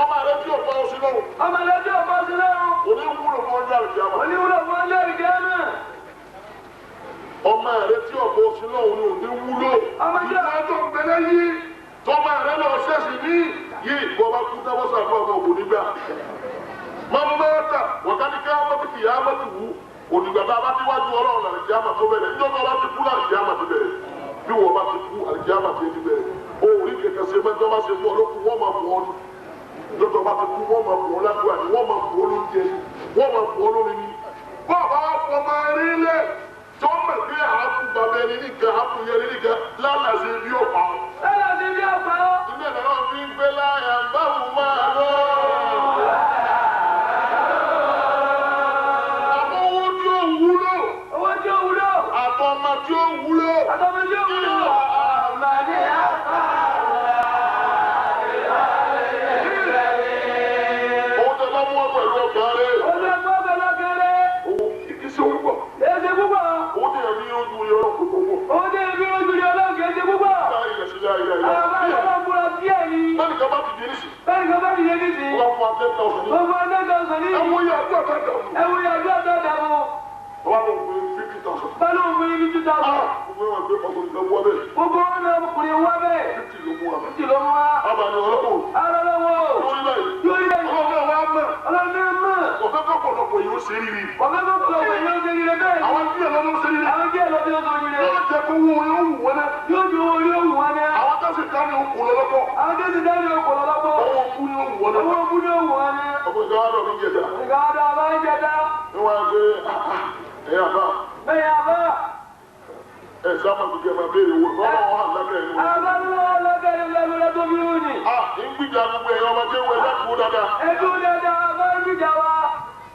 Ọmọ rẹ tí ò bá ọ sí lọ́wọ́. Ọmọ rẹ tí ò bá ọ sí lọ́wọ́. Òní wúlò fún ọjọ́ àlùkìyámà. Òní wúlò fún ọjọ́ àlùkìyámà. Ọmọ rẹ tí ò bá ọ sí lọ́wọ́ ni òní wúlò. Ọmọ tí ò Ìgbà tó ń bẹ̀rẹ̀ yìí tọ́mọ rẹ lọ ṣẹ̀ṣì ní yìí bọ́ bá kú tábọ́ sàdúrà fún ọkọ̀ nígbà. Mọ́mọ́tà wọ̀kadì ká mọ́tì kìyà mọ́tì wù òdìgbà tá a bá ti wájú ọlọ́run àlùkìyámà tó bẹ̀rẹ̀ níjọ́ bá ti kú àlùkìyámà ti bẹ̀rẹ̀ bí wọ́n bá ti kú àlùkìyámà ti bẹ̀rẹ̀ òun rí kẹ̀kẹ́ ṣe mẹ́jọ bá ṣe fún ọ lókun wọ́n máa fún ọ ní lọ́tọ̀ bá ti kú wọ́n máa fún ọ ládùúgbò àti wọ́n máa fún ọ lóúnjẹ wọ́n máa fún ọ lómi ní. Bọ́ọ̀bá fọmọ rí lẹ̀ tó mọ̀ pé àákú bàbá ẹni nìkan àákú yẹn nìkan lálàsẹ̀ bí ọ̀pá. Lálàsẹ̀ bí ọ̀pá. Ilé ìdáná fi ń gbé láyà báwo máa lọ. Àmọ́ owó tí ó wúlò. Owó tí ó wúlò. Àtọmọ tí ó wúlò. Àtọmọ tí ó wúlò. Ọmọdé àpá. Owó tẹ bá mú ọ pẹ̀lú ọkàn rẹ̀. Owó tẹ mú ọ pẹ̀lú ọkàn rẹ̀. Owó kìí ṣe owó pọ̀. Kìí ṣe púpọ̀. Owó tẹ ẹ̀mí ojú yọ ọlọ́run kò pọ̀. Owó tẹ ẹ̀mí ojú yọ ọlọ́run kìí ṣe púpọ̀. Àwọn bá yọ ọlọ́run búra díẹ̀ ni. Bẹ́ẹ̀ni kan bá ti di nísì. Bẹ́ẹ̀ni kan bá ti di nísì. Wọ́n fún wa 10,000 ní. Wọ́n fún wa 10,000 ní. Ẹ wo iye àdúrà tó dàbò. Ẹ wo iye àdúrà tó dàbò. Wọ́n lọ fún 50,000. Bá lóun fún 50,000. Gbogbo wọn gbé ọkùnrin kan wá bẹ́ẹ̀. Gbogbo wọn náà ọkùnrin wá bẹ́ẹ̀. 50 ló mú wa. 50 ló mú wa. Abàní ọlọ́wọ́. Alọ́lọ́wọ́. Lórí báyìí. Lórí báyìí. Ọlọ́run náà wá mọ̀. Ọlọ́run náà mọ̀. Ọ̀fẹ́ kọ̀pọ̀lọpọ̀ yóò ṣe rírì. Ọ̀fẹ́ kọ̀pọ̀lọpọ̀ yóò ṣe rírì bẹ́ẹ̀ ni. Àwọn díẹ̀ lọ́dún ṣe rírì. Àwọn díẹ̀ lọ́dún ṣe rírì. Yóò jẹ́ kó owó yóò wù wọ́n náà. Yóò ju owó yóò wù wọ́n náà. Àwọn tó sì dání okùn lọ́lọ́pọ̀. Àwọn tó sì dání okùn lọ́lọ́pọ̀. Owó kú yóò wù wọ́n náà. Owó kú yóò wù wọ́n náà. Ọkùnrin kan wá lọ mí jẹta. Ìgbà wá lọ mí jẹta. Ní wọ́n á gbé ẹ̀yà bá. Ẹ̀yà bá. Ẹ sábà tó kẹ́ máa béèrè owó lọ́wọ́ wà lábẹ́ ẹni. Àbálọ́wọ́ lábẹ́ ẹni lọ́wọ́ tó bí wù ní. A ń gbìjà gbogbo ẹ̀yọ́ ọmọdé wọ ẹ̀dá kú dáadáa. Ẹ dúró dáadáa, àbá ń gbìjà wa.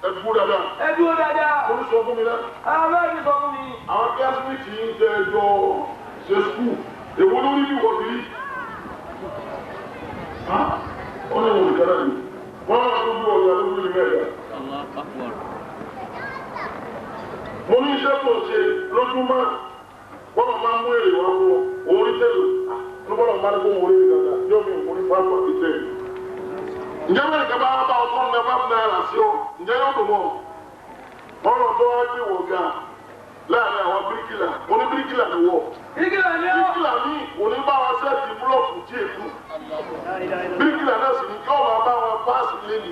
Ẹ dúró dáadáa. Ẹ dúró dáadáa. Olú sọ fún mi náà. Àbá mi sọ fún mi. Àwọn kílásímìtì yìí ń tẹ ẹjọ́ ṣe skul. Èwo lórí bí wọ́n ti rí? Wọ́n ní wọn ò kẹ́lẹ́ mi. Wọ́n máa tó gbọ́ ọ̀gá lórí mẹ́ta. Mo ní iṣẹ́ tó ṣe lójúmọ́. Wọ́n máa mú èrè wá fún ọ, orí tẹ̀lé. Ní bọ́lá máa ní kó wọlé ní dada, yóò mi wọlé fáfá ti tẹ̀lé. Ǹjẹ́ bẹ́ẹ̀ kẹ́ bá bá ọtọ́ ní ẹ̀fá náírà sí ọ, ǹjẹ́ yóò dùn mọ́? Ọ̀rọ̀ tó wá gbé wọ̀ ga láàrin àwọn bíríkìlà, oní bíríkìlà ni wọ̀. Bíríkìlà ni ọ́. Bíríkìlà ní òní bá wa sẹ́ẹ̀tì búlọ̀kù tí èkú. Bíríkìlà náà sì ní kí wọ́n máa bá wọn páàsì lẹ́nu.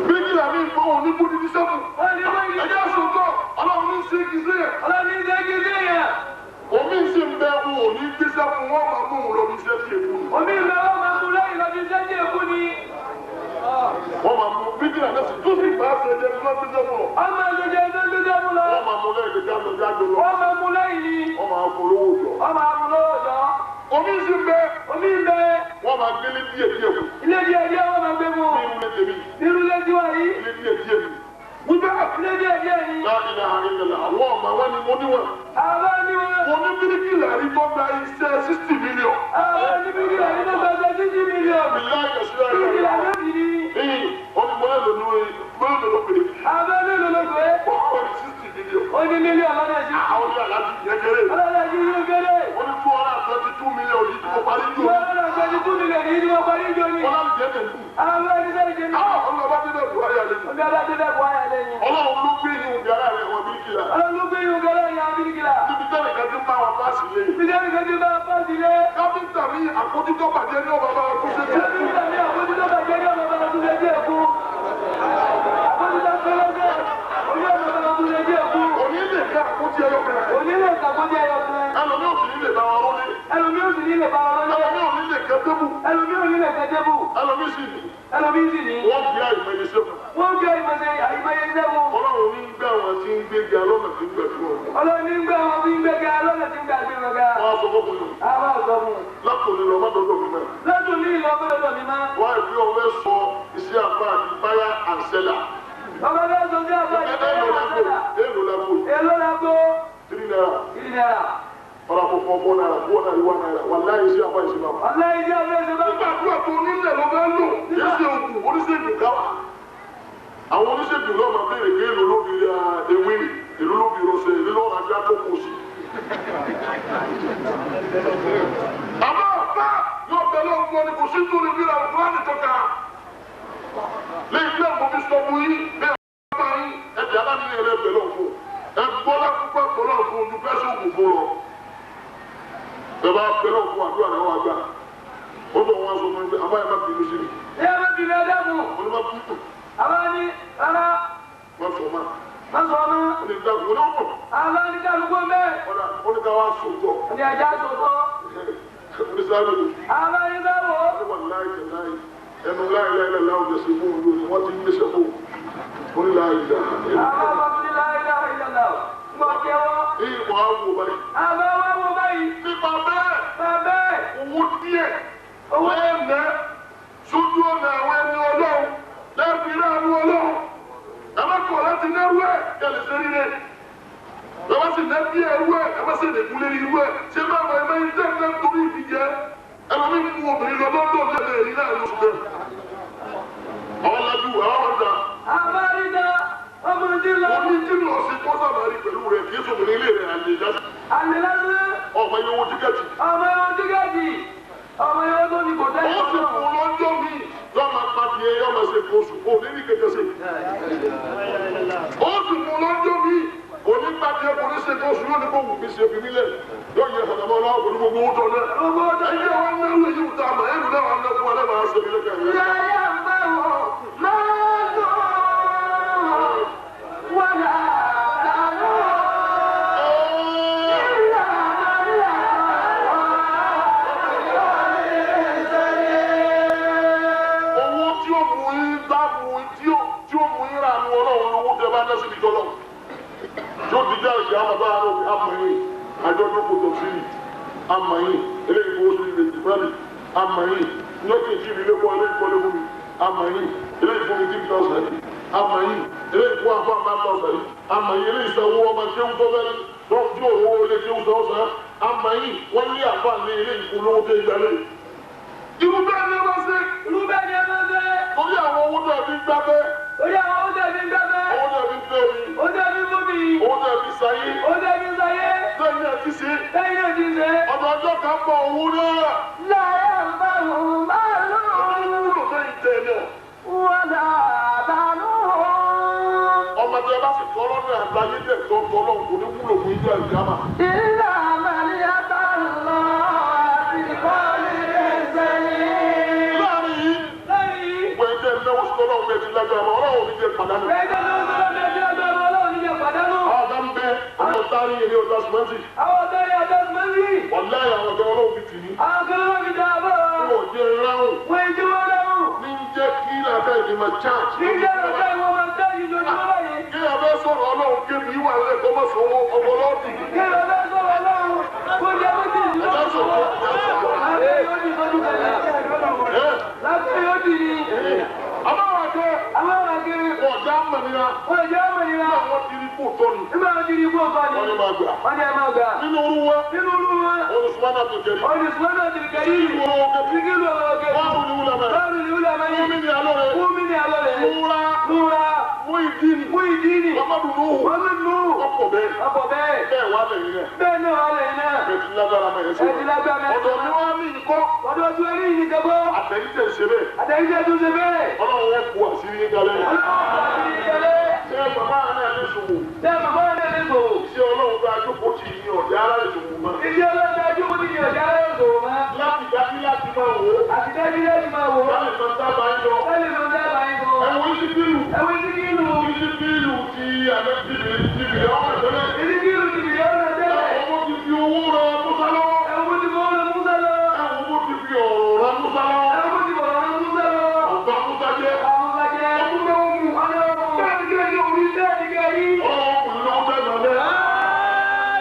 Bíríkìlà ní ìgbọ́ òní búdi ní sẹ́fù. Ẹjẹ́ sọ̀tọ̀, ọlọ́run ní ṣe kìí sí yẹn. Ọlọ́run ní ṣe kìí sí yẹn. Omi Omi sì ń bẹ wọn ò ní gbéṣẹ́ fún wọn máa mú un lọ bí iṣẹ́ tí èkú ni. Omi ń bẹ wọn máa mú lẹ́yìn lọ bí iṣẹ́ tí èkú ni. Wọ́n máa mú bíbélì àti tó sì máa ṣe jẹ́ tó gbéṣẹ́ fún ọ. Wọ́n máa ṣe jẹ́ tó gbéṣẹ́ fún lọ. Wọ́n máa mú lẹ́yìn tó jáde jáde lọ. Wọ́n máa mú lẹ́yìn ni. Wọ́n máa fún lówó jọ. Wọ́n máa mú lówó jọ. Omi sì ń bẹ. Omi ń bẹ. Wọ́n máa gbélé díẹ̀ díẹ̀ kù. Ilé díẹ̀ díẹ̀ wọ́n máa gbé mu. Ní irú lé tèmi. Irú lé tiwa yìí. Ilé díẹ̀ díẹ̀ mi. Wíbẹ̀. Ilé díẹ̀ díẹ̀ ni. Láti ilẹ̀ àwọn ọmọ wọn ni mo níwọ̀n. Àwọn ni wọn. Mo ní bíríkìlà rí tó gba iṣẹ́ 60 million. Àwọn ní bíríkìlà rí tó gba iṣẹ́ 60 million. Bíríkìlà ló ti ní. Ee, ó ní mọ́lẹ̀ ló ní mọ́lẹ̀ ló pè. Àwọn mélòó ló pè. Ó ní 60 million. Ó ní mílíọ̀nù lọ́nà sí. Àwọn ní aláàjì yẹn kéré. Aláàjì yẹn kéré. Ó ní 222 million yìí tí mo parí jò. 222 million yìí tí mo parí jò ní. Wọ́n láti jẹ́ tẹ̀lé. Àwọn ẹni sẹ́ni jẹ́ mi. Àwọn ọlọ́ba ti bẹ̀ bu ayà lẹ́yìn. Ọlọ́ba ti bẹ̀ bu ayà lẹ́yìn. Ọlọ́run ló gbé yín òbí ara rẹ̀ wọ bíríkìlà. Ọlọ́run ló gbé yín òbí ara rẹ̀ wọ bíríkìlà. Níbi tẹ́lẹ̀ kan ti ń bá wa páàsì lé. Níbi tẹ́lẹ̀ kan ti ń bá wa páàsì lé. Káfíńtà mi àkójútó bàjẹ́ ní ọba bá wa kú sí. Káfíńtà mi àkójútó bàjẹ́ ní ọba bá wa kú sí ẹ̀kú. Àkójútó pẹ́lẹ́sẹ̀ oní ọba bá wa kú sí ẹ̀kú. Òní lè ká àkójì ẹyọ kan. Òní lè ká àkójì ẹyọ kan. Ẹlòmí ò sì ní lè bá wa rọ́lé. Ẹlòmí ò sì ní lè bá wa rọ́lé. Ẹlòmí ò ní lè kẹ́ tébù. Ẹlòmí ò ní lè kẹ́ tébù. Ẹlòmí sì ní. Ẹlòmí sì ní. Wọ́n fi àìmọye sẹ́kù. Wọ́n fi àìmọye sẹ́kù. Ọlọ́run ní gbé àwọn tí ń gbéga lọ́nà tí ń gbà fún wọn. Ọlọ́run ní gbé àwọn tí ń gbéga lọ́nà tí ń gbà fún wọn. Wọ́n á sọ fún mi. Àwọn sọ fún mi. Látòní lọ má dọ́dọ̀ mi mọ́. Látòní lọ má dọ́dọ̀ mi mọ́. Wọ́n á fi ọwọ́ sọ iṣẹ́ àbá àti buyer and seller. Bàbá bẹ́ẹ̀ sọ sí àbá àti buyer and seller. Èló la bò. Èló la bò. 3 naira. 3 naira. Ọ̀rọ̀ àpò fún 4 naira 4 naira 1 naira wàláyé iṣẹ́ àbá ìṣe bàbá. Wàláyé iṣẹ́ àbá ìṣe bàbá. Nígbà àdúrà tó nílẹ̀ ló fẹ́ lò. Kì í ṣe òkú oníṣègùn káwá. Àwọn oníṣègùn náà máa béèrè pé èlò ló fi ra ewé, èlò ló fi rọṣẹ, èlò ló ra ajá tó kù sí. Àmọ́ ọ̀pá yóò bẹ lọ́wọ́ fún ọ ní kò sí tó lè fi ra òkúránì tó ga. Lẹ́yìn tí àwọn fi sọ fún yín bẹ́ẹ̀ bá yín ẹ̀jẹ̀ aláníyàn rẹ̀ bẹ̀ lọ́wọ́ fún. Ẹ gbọ́ lákúgbà gbọ́ lọ́wọ́ fún ojú fẹ́ sóògùn fún lọ. Ẹ bá bẹ lọ́wọ́ fún àdúrà náà wá gbà. Ó bọ̀ wọn sọ fún mi pé àbáyé má bínú sí mi. Ẹ má bínú ẹ dẹ́kun. Mo ní má bínú. Àbá ní rárá. Má sọ ma. Má sọ ma. Ó ní dàgbò ní ọ̀pọ̀. Àbá ní kálukú mẹ́. Ọ̀dà ó ní ká wá sòtọ̀. Ó ní ajá sòtọ̀. Ó ní sáré. Àbá ní sáwò. Ó ní wà láì tẹ̀ láì. Ẹnu láì láì láì láì ọ̀jẹ̀ sí fún òun lónìí wọ́n ti ń gbéṣẹ́ fún òun. Ó ní láì láì. Àbá bá tún ní láì láì láì. Mo jẹ́wọ́. Ìmọ̀ àwò báyìí. Àbá wá wò báyìí. Nípa bẹ́ẹ̀. Bàbá ẹ̀. Owó díẹ̀. Owó ẹ̀mẹ́. Sójú ọ̀nà àwọn ẹni ọlọ́run. Lẹ́ẹ̀fi ráàánú ọlọ́run. Ẹ má kọ̀ láti nẹ́rú ẹ̀ kẹ́lẹ̀ ṣe rí rẹ̀. Ẹ má sì nẹ́ bí ẹrú ẹ̀, ẹ má sì lè kúlé ní irú ẹ̀. Ṣé báwo ẹ máa ń tẹ́ ẹ torí ìdíjẹ? Ẹ lọ ní mú obìnrin lọ lọ́dọ̀ lẹ́lẹ̀ rí láàrin oṣù bẹ́ẹ̀. Àwọn lajú àwọn ọ̀dà. Àbárídá ọmọ tí lọ. Mo ní kí lọ sí kọ́sàmà rí pẹ̀lú rẹ̀ kì í sọ̀rọ̀ ilé rẹ̀ àlè lásán. Àlè lásán. Ọmọ yẹn wo tíkẹ́ẹ̀tì. Ọmọ yẹn wo tíkẹ́ẹ̀tì. Ọmọ yẹn tó ní kò tẹ́lẹ̀. Ó sì fún lọ́jọ́ mi yọ máa pàdé yọ máa ṣe kóṣù kó ní ní kẹ̀kẹ́ sí. Ó sì fún lọ́jọ́ mi kò ní pàdé kò ní ṣe kóṣù yóò ní kó wù mí ṣe fi mí lẹ̀ yóò yẹ ọ̀nà mọ́ lọ́wọ́ pẹ̀lú gbogbo owó tó náà. Ẹ̀yẹ́ wọn náwó yìí ta àmọ́ ẹ̀rù náà wọn náà fún wọn máa ṣe mí lẹ́kẹ̀ẹ́. Yàrá báwo máa lò wàlá àlọ́ ìlànà Owó tí ó mú yín dáàbò tí ó mú yín rà ní ọlọ́run lówó tẹ bá dẹ́sí ibi tọ́lọ́. Tí ó dìjà ìṣe àmàbá àrùn àmọ̀ yín, àjọ tó kò tọ̀ sí àmọ̀ yín, eléyìí fowó sí ilé ìfúnni, àmọ̀ yín, lọ́kì tí ìlú lẹ́kọ̀ọ́ eléyìí kọ́lé fún mi, àmọ̀ yín, eléyìí fún mi tí mi tọ̀sẹ̀ yìí, àmọ̀ yín, eléyìí fún àfọ̀ àmà tọ̀sẹ̀ yìí, àmọ̀ yín, eléyìí sanwó ọmọ kéwú tó fẹ́ tó tí òwò ilé kéwú tó sàn, àmọ̀ yín, wọ́n lé àfọ̀ àlé eléyìí fún lówó tó ìgbàlẹ̀. Irú bẹ́ẹ̀ ni ẹ bá ṣe. Irú bẹ́ẹ̀ ni ẹ bá ṣe. Torí àwọn owó tó ẹbí ń gbábẹ́. Torí àwọn owó tó ẹbí ń gbábẹ́. Owó tó ẹbí ń fẹ́ mi. Owó tó ẹbí ń mú mi. Owó tó ẹbí sayé. Owó tó ẹbí sayé. Lẹ́yìn náà ti ṣe. Lẹ́yìn náà ti ṣe. Ọ̀dọ̀ ọjọ́ kan bọ̀ owó náà. Láyé báwo máa lò. Wúlò lẹ́yìn tẹ̀ náà. Wàlá àbálò. Ọmọ tí a bá sì tọ́ lọ́nà àgbáyé dẹ̀ tó tọ́ lọ́hùn kò ní wúlò fún ijó àìjámà. Ìlà màlíyàtà lọ àti kọ́lé sẹ́yìn. Láàrin yìí. Láàrin yìí. Wẹ̀ẹ́dẹ́ náwó sí ọlọ́run bẹ́ẹ̀ ti lágbára mọ́ ọlọ́run ò ní jẹ́ pàdánù. Wẹ̀ẹ́dẹ́ náwó sí ọlọ́run bẹ́ẹ̀ ti lágbára mọ́ ọlọ́run ò ní jẹ́ pàdánù. Ọ̀gá ń bẹ ọmọ ọ̀tá ní ilé ọ̀tá sìmẹ́ntì. Àwọn ọ̀tá ní ọ̀tá sìmẹ́ntì. Wàláyé àwọn ọ̀gá ọlọ́run fi tì ní. Àwọn kan ló fi dá a bọ̀. Wọ́n ò jẹ́ ráhùn. Wọ́n ì jẹ́ wọ́n ráhùn. Ní ń jẹ́ kí làákà ìdí máa charge. Ní jẹ́ làákà ìwọ́n máa charge lójúmọ́ báyìí. Kí ẹ bẹ́ sọ̀rọ̀ ọlọ́run kébi wà lẹ́kọ̀ọ́ mọ̀ sọ́wọ́ ọmọ lọ́ọ̀dì. Kí ẹ bẹ́ sọ̀rọ̀ ọlọ́run kó jẹ́ kó tì í lọ́wọ́. Lábẹ́ yóò di sọ́jú kan. Lábẹ́ yóò di ni. Àwọn àgbẹ̀. Àwọn àgbẹ̀. Wọ́n já mọ̀nira. Wọ́n já mọ̀nira. Wọ́n ti rí kó tọ́ ni. Nígbà wọ́n ti rí kó tọ́ ni. Wọ́n ní máa gbà. Wọ́n ní ẹ máa gbà. Nínú orú wa. Nínú orú wa. Olùsùmánà tó kẹ́rì. Olùsùmánà tó kẹ́rì. Síkìlù ọ̀gẹ̀. Báwo ni wúlò mẹ́? Báwo ni wúlò mẹ́? Wúmi ni alọ́ rẹ̀. Wúmi ni alọ́ rẹ̀. Múra. Múra. Muidini. Muidini. Muhammadu Nuhu. Muhammadu Nuhu. Ọkọ̀ bẹ́ẹ̀. Ọkọ̀ bẹ́ẹ̀. Bẹ́ẹ̀ wà lẹ́yìn náà. Bẹ́ẹ̀ náà wà lẹ́yìn náà. Bẹ́ẹ̀ ti lágbára mọ̀ ẹ́ sí. Bẹ́ẹ̀ ti lágbára mọ̀ ẹ́ sí. Ọ̀dọ̀ mi wá ní ìkọ́. Ọ̀dọ̀ tí wọ́n ní ìkọ́ bọ́. Àtẹ̀yìntẹ̀ ṣe bẹ́ẹ̀. Àtẹ̀yìntẹ̀ tún ṣe bẹ́ẹ̀. Ọlọ́run wọn bu àṣírí yín kalẹ̀. Ọlọ́run bu àṣírí yín kalẹ̀. Ṣé bàbá náà lè ṣòwò? Ṣé bàbá náà lè ṣòwò? Iṣẹ́ Ọlọ́run bá jókòó tì yín ọ̀dẹ́ ara lè ṣòwò mọ́. Iṣẹ́ Ọlọ́run bá jókòó tì yín ọ̀dẹ́ ara lè ṣòwò mọ́. Láti dájú láti máa wò ó. Àti dájú láti máa wò ó. Láti máa dábàá yín lọ. Láti máa dábàá yín lọ. Ẹ̀wọ̀n ìsíkìlù. Ẹ̀wọ̀n ìsíkìlù. Ìsíkìlù ti àmẹ́ tìbìrì ọmọ ìtẹ́lẹ̀. Ìsíkìlù tìbìrì ọmọ ìtẹ́lẹ̀. Ẹ̀wọ̀n ti fi owó rọ Musa lọ. Ẹ̀wọ̀n ti fi owó rọ Musa lọ. Ẹ̀wọ̀n ti fi ọ̀rọ̀ rọ Musa lọ. Ẹ̀wọ̀n ti fọ̀rọ̀ rọ Musa lọ. Ọ̀gbà Musa jẹ́. Ọ̀gbà Musa jẹ́. Ọdún mẹ́wọ́n mú. Bẹ́ẹ̀ ni kí orí bẹ́ẹ̀ ni kí rí. Ọlọ́run ló ń bẹ́ẹ̀ náà.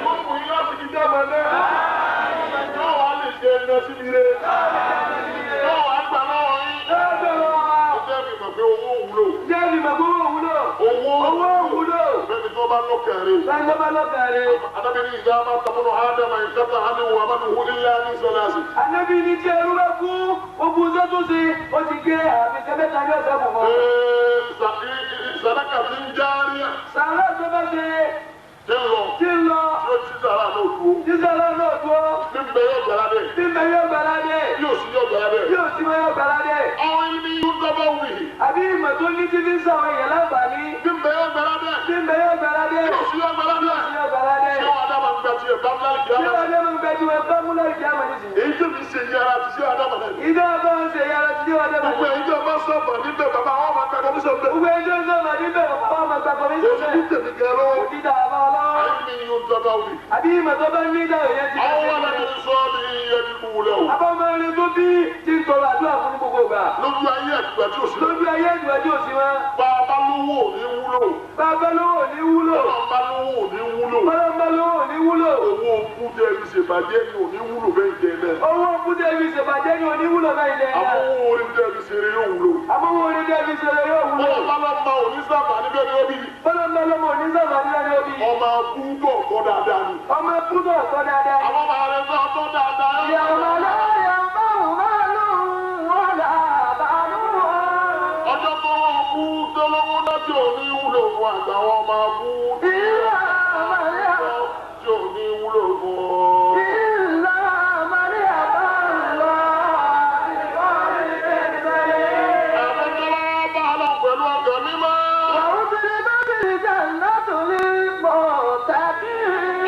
Wọ́n kò yí láti fi dábàá náà. Yóò wá lè ṣe ẹ̀nà síbi rẹ̀. Yóò wá gbà lọ́wọ́ yín. Ó jẹ́ mi mọ̀ pé owó wúlò. Jẹ́ mi mọ̀ pé owó wúlò. Owó Owó wúlò. Bẹ́ẹ̀ni tó bá lọ́kàn rẹ̀. Bẹ́ẹ̀ni tó bá lọ́kàn rẹ̀. Adábìnrin ìdá máa tọmọdún Ádámà ìkẹta hánú wà máa nùhú ilé ní sọláṣì. Ànábì ní tí ẹrú bá kú, ogun tó tún ṣe, ó ti gé àmì sẹ́mẹ́ta ní ọ̀sẹ̀ mọ̀mọ́. Sàdákà ti ń járíà. Sàrà tó bá ṣe. Tí ń lọ. Tí ń lọ. Tí ó ti sàrà náà dúró. Tí sàrà náà dúró. Bí ń bẹ yóò gbàlá dé. Bí ń bẹ yóò gbàlá dé. Yóò sí yóò gbàlá dé. Yóò sí yóò gbàlá dé. Àwọn ẹni yóò dábàá wì. Àbí ìmọ̀ tó ní tí fi ń sàwọn èèyàn láǹfààní. Bí ń bẹ yóò gbàlá dé. Bí ń bẹ yóò gbàlá dé. Yóò sí yóò gbàlá dé. Yóò sí yóò gbàlá dé. Ṣé wàá dábàá ń gbà tiẹ̀ bá múlá kìí Ṣé wàá dábàá ń gbà tiẹ̀ bá múlá kìí àmọ̀ nísìnyí? Èyí tó fi ṣe yàrá ti ṣe àdámà náà. Ìdá bá ń ṣe yàrá ti ṣe àdámà. Gbogbo ẹ̀yin tó bá sọ̀fà níbẹ̀ bàbá àwọn máa gba kọmíṣọ̀ bẹ́ẹ̀. Gbogbo ẹ̀yin tó ń sọ̀fà níbẹ̀ bàbá àwọn máa gba kọmíṣọ̀ bẹ́ẹ̀. Oṣù tèmi gan lọ́wọ́. Òdìdá àbá ọlọ́wọ́. Àyè mi yóò dábàá wì. Àbí ìmọ̀ tó bá ní ìdáwọ̀ yẹn ti. Àwọn alẹ́ sọ ní iye ní wúlẹ̀ o. Abọ́mọrin tó bí ti ń tọrọ àdúrà fún gbogbo ìgbà. Lójú ayé àtìgbà tí ò sí. Lójú ayé àtìgbà tí ò sí wọn. Bàbá lówó ò ní wúlò. Bàbá lówó ò ní wúlò. Bàbá lówó ò ní wúlò. Bàbá lówó ò ní wúlò. Owó kúndé fi ṣèbàjẹ́ ni ò ní wúlò bẹ́ẹ̀ jẹ náà. Owó kúndé fi ṣèbàjẹ́ ni ò ní wúlò bẹ́ẹ̀ jẹ náà. Àmọ́ owó orí tẹ́ fi ṣeré yóò wúlò. Àmọ́ owó orí tẹ́ fi ṣeré yóò wúlò. Bọ́lá lọ́mọ ò ní sábà níbẹ̀ ni ó bí. Bọ́lá lọ́mọ ò ní sábà níbẹ̀ ni ó bí. Ọmọ kúndọ̀ kọ́ dáadáa ni. Ọmọ kúndọ̀ kọ́ dáadáa ni. Àwọn ọmọ rẹ̀ sọ tó dáadáa. Ìyàwó aláya báwo máa lò wọ́n là bá lù wọ́n. Ọjọ́ tó wọ́n kú tó lówó láti òní wúlò fún àtàwọn ọmọ kú. Ìlà Màríà. Tí òní wúlò fún ọ. Ìlà Màríà bá lọ ìkọ́ni tẹ̀lé. Àwọn tó bá bá lọ pẹ̀lú ọkàn mímọ́. Wàhùn tí ní bá bìrì jẹ́ látòrí mọ̀ tàbí.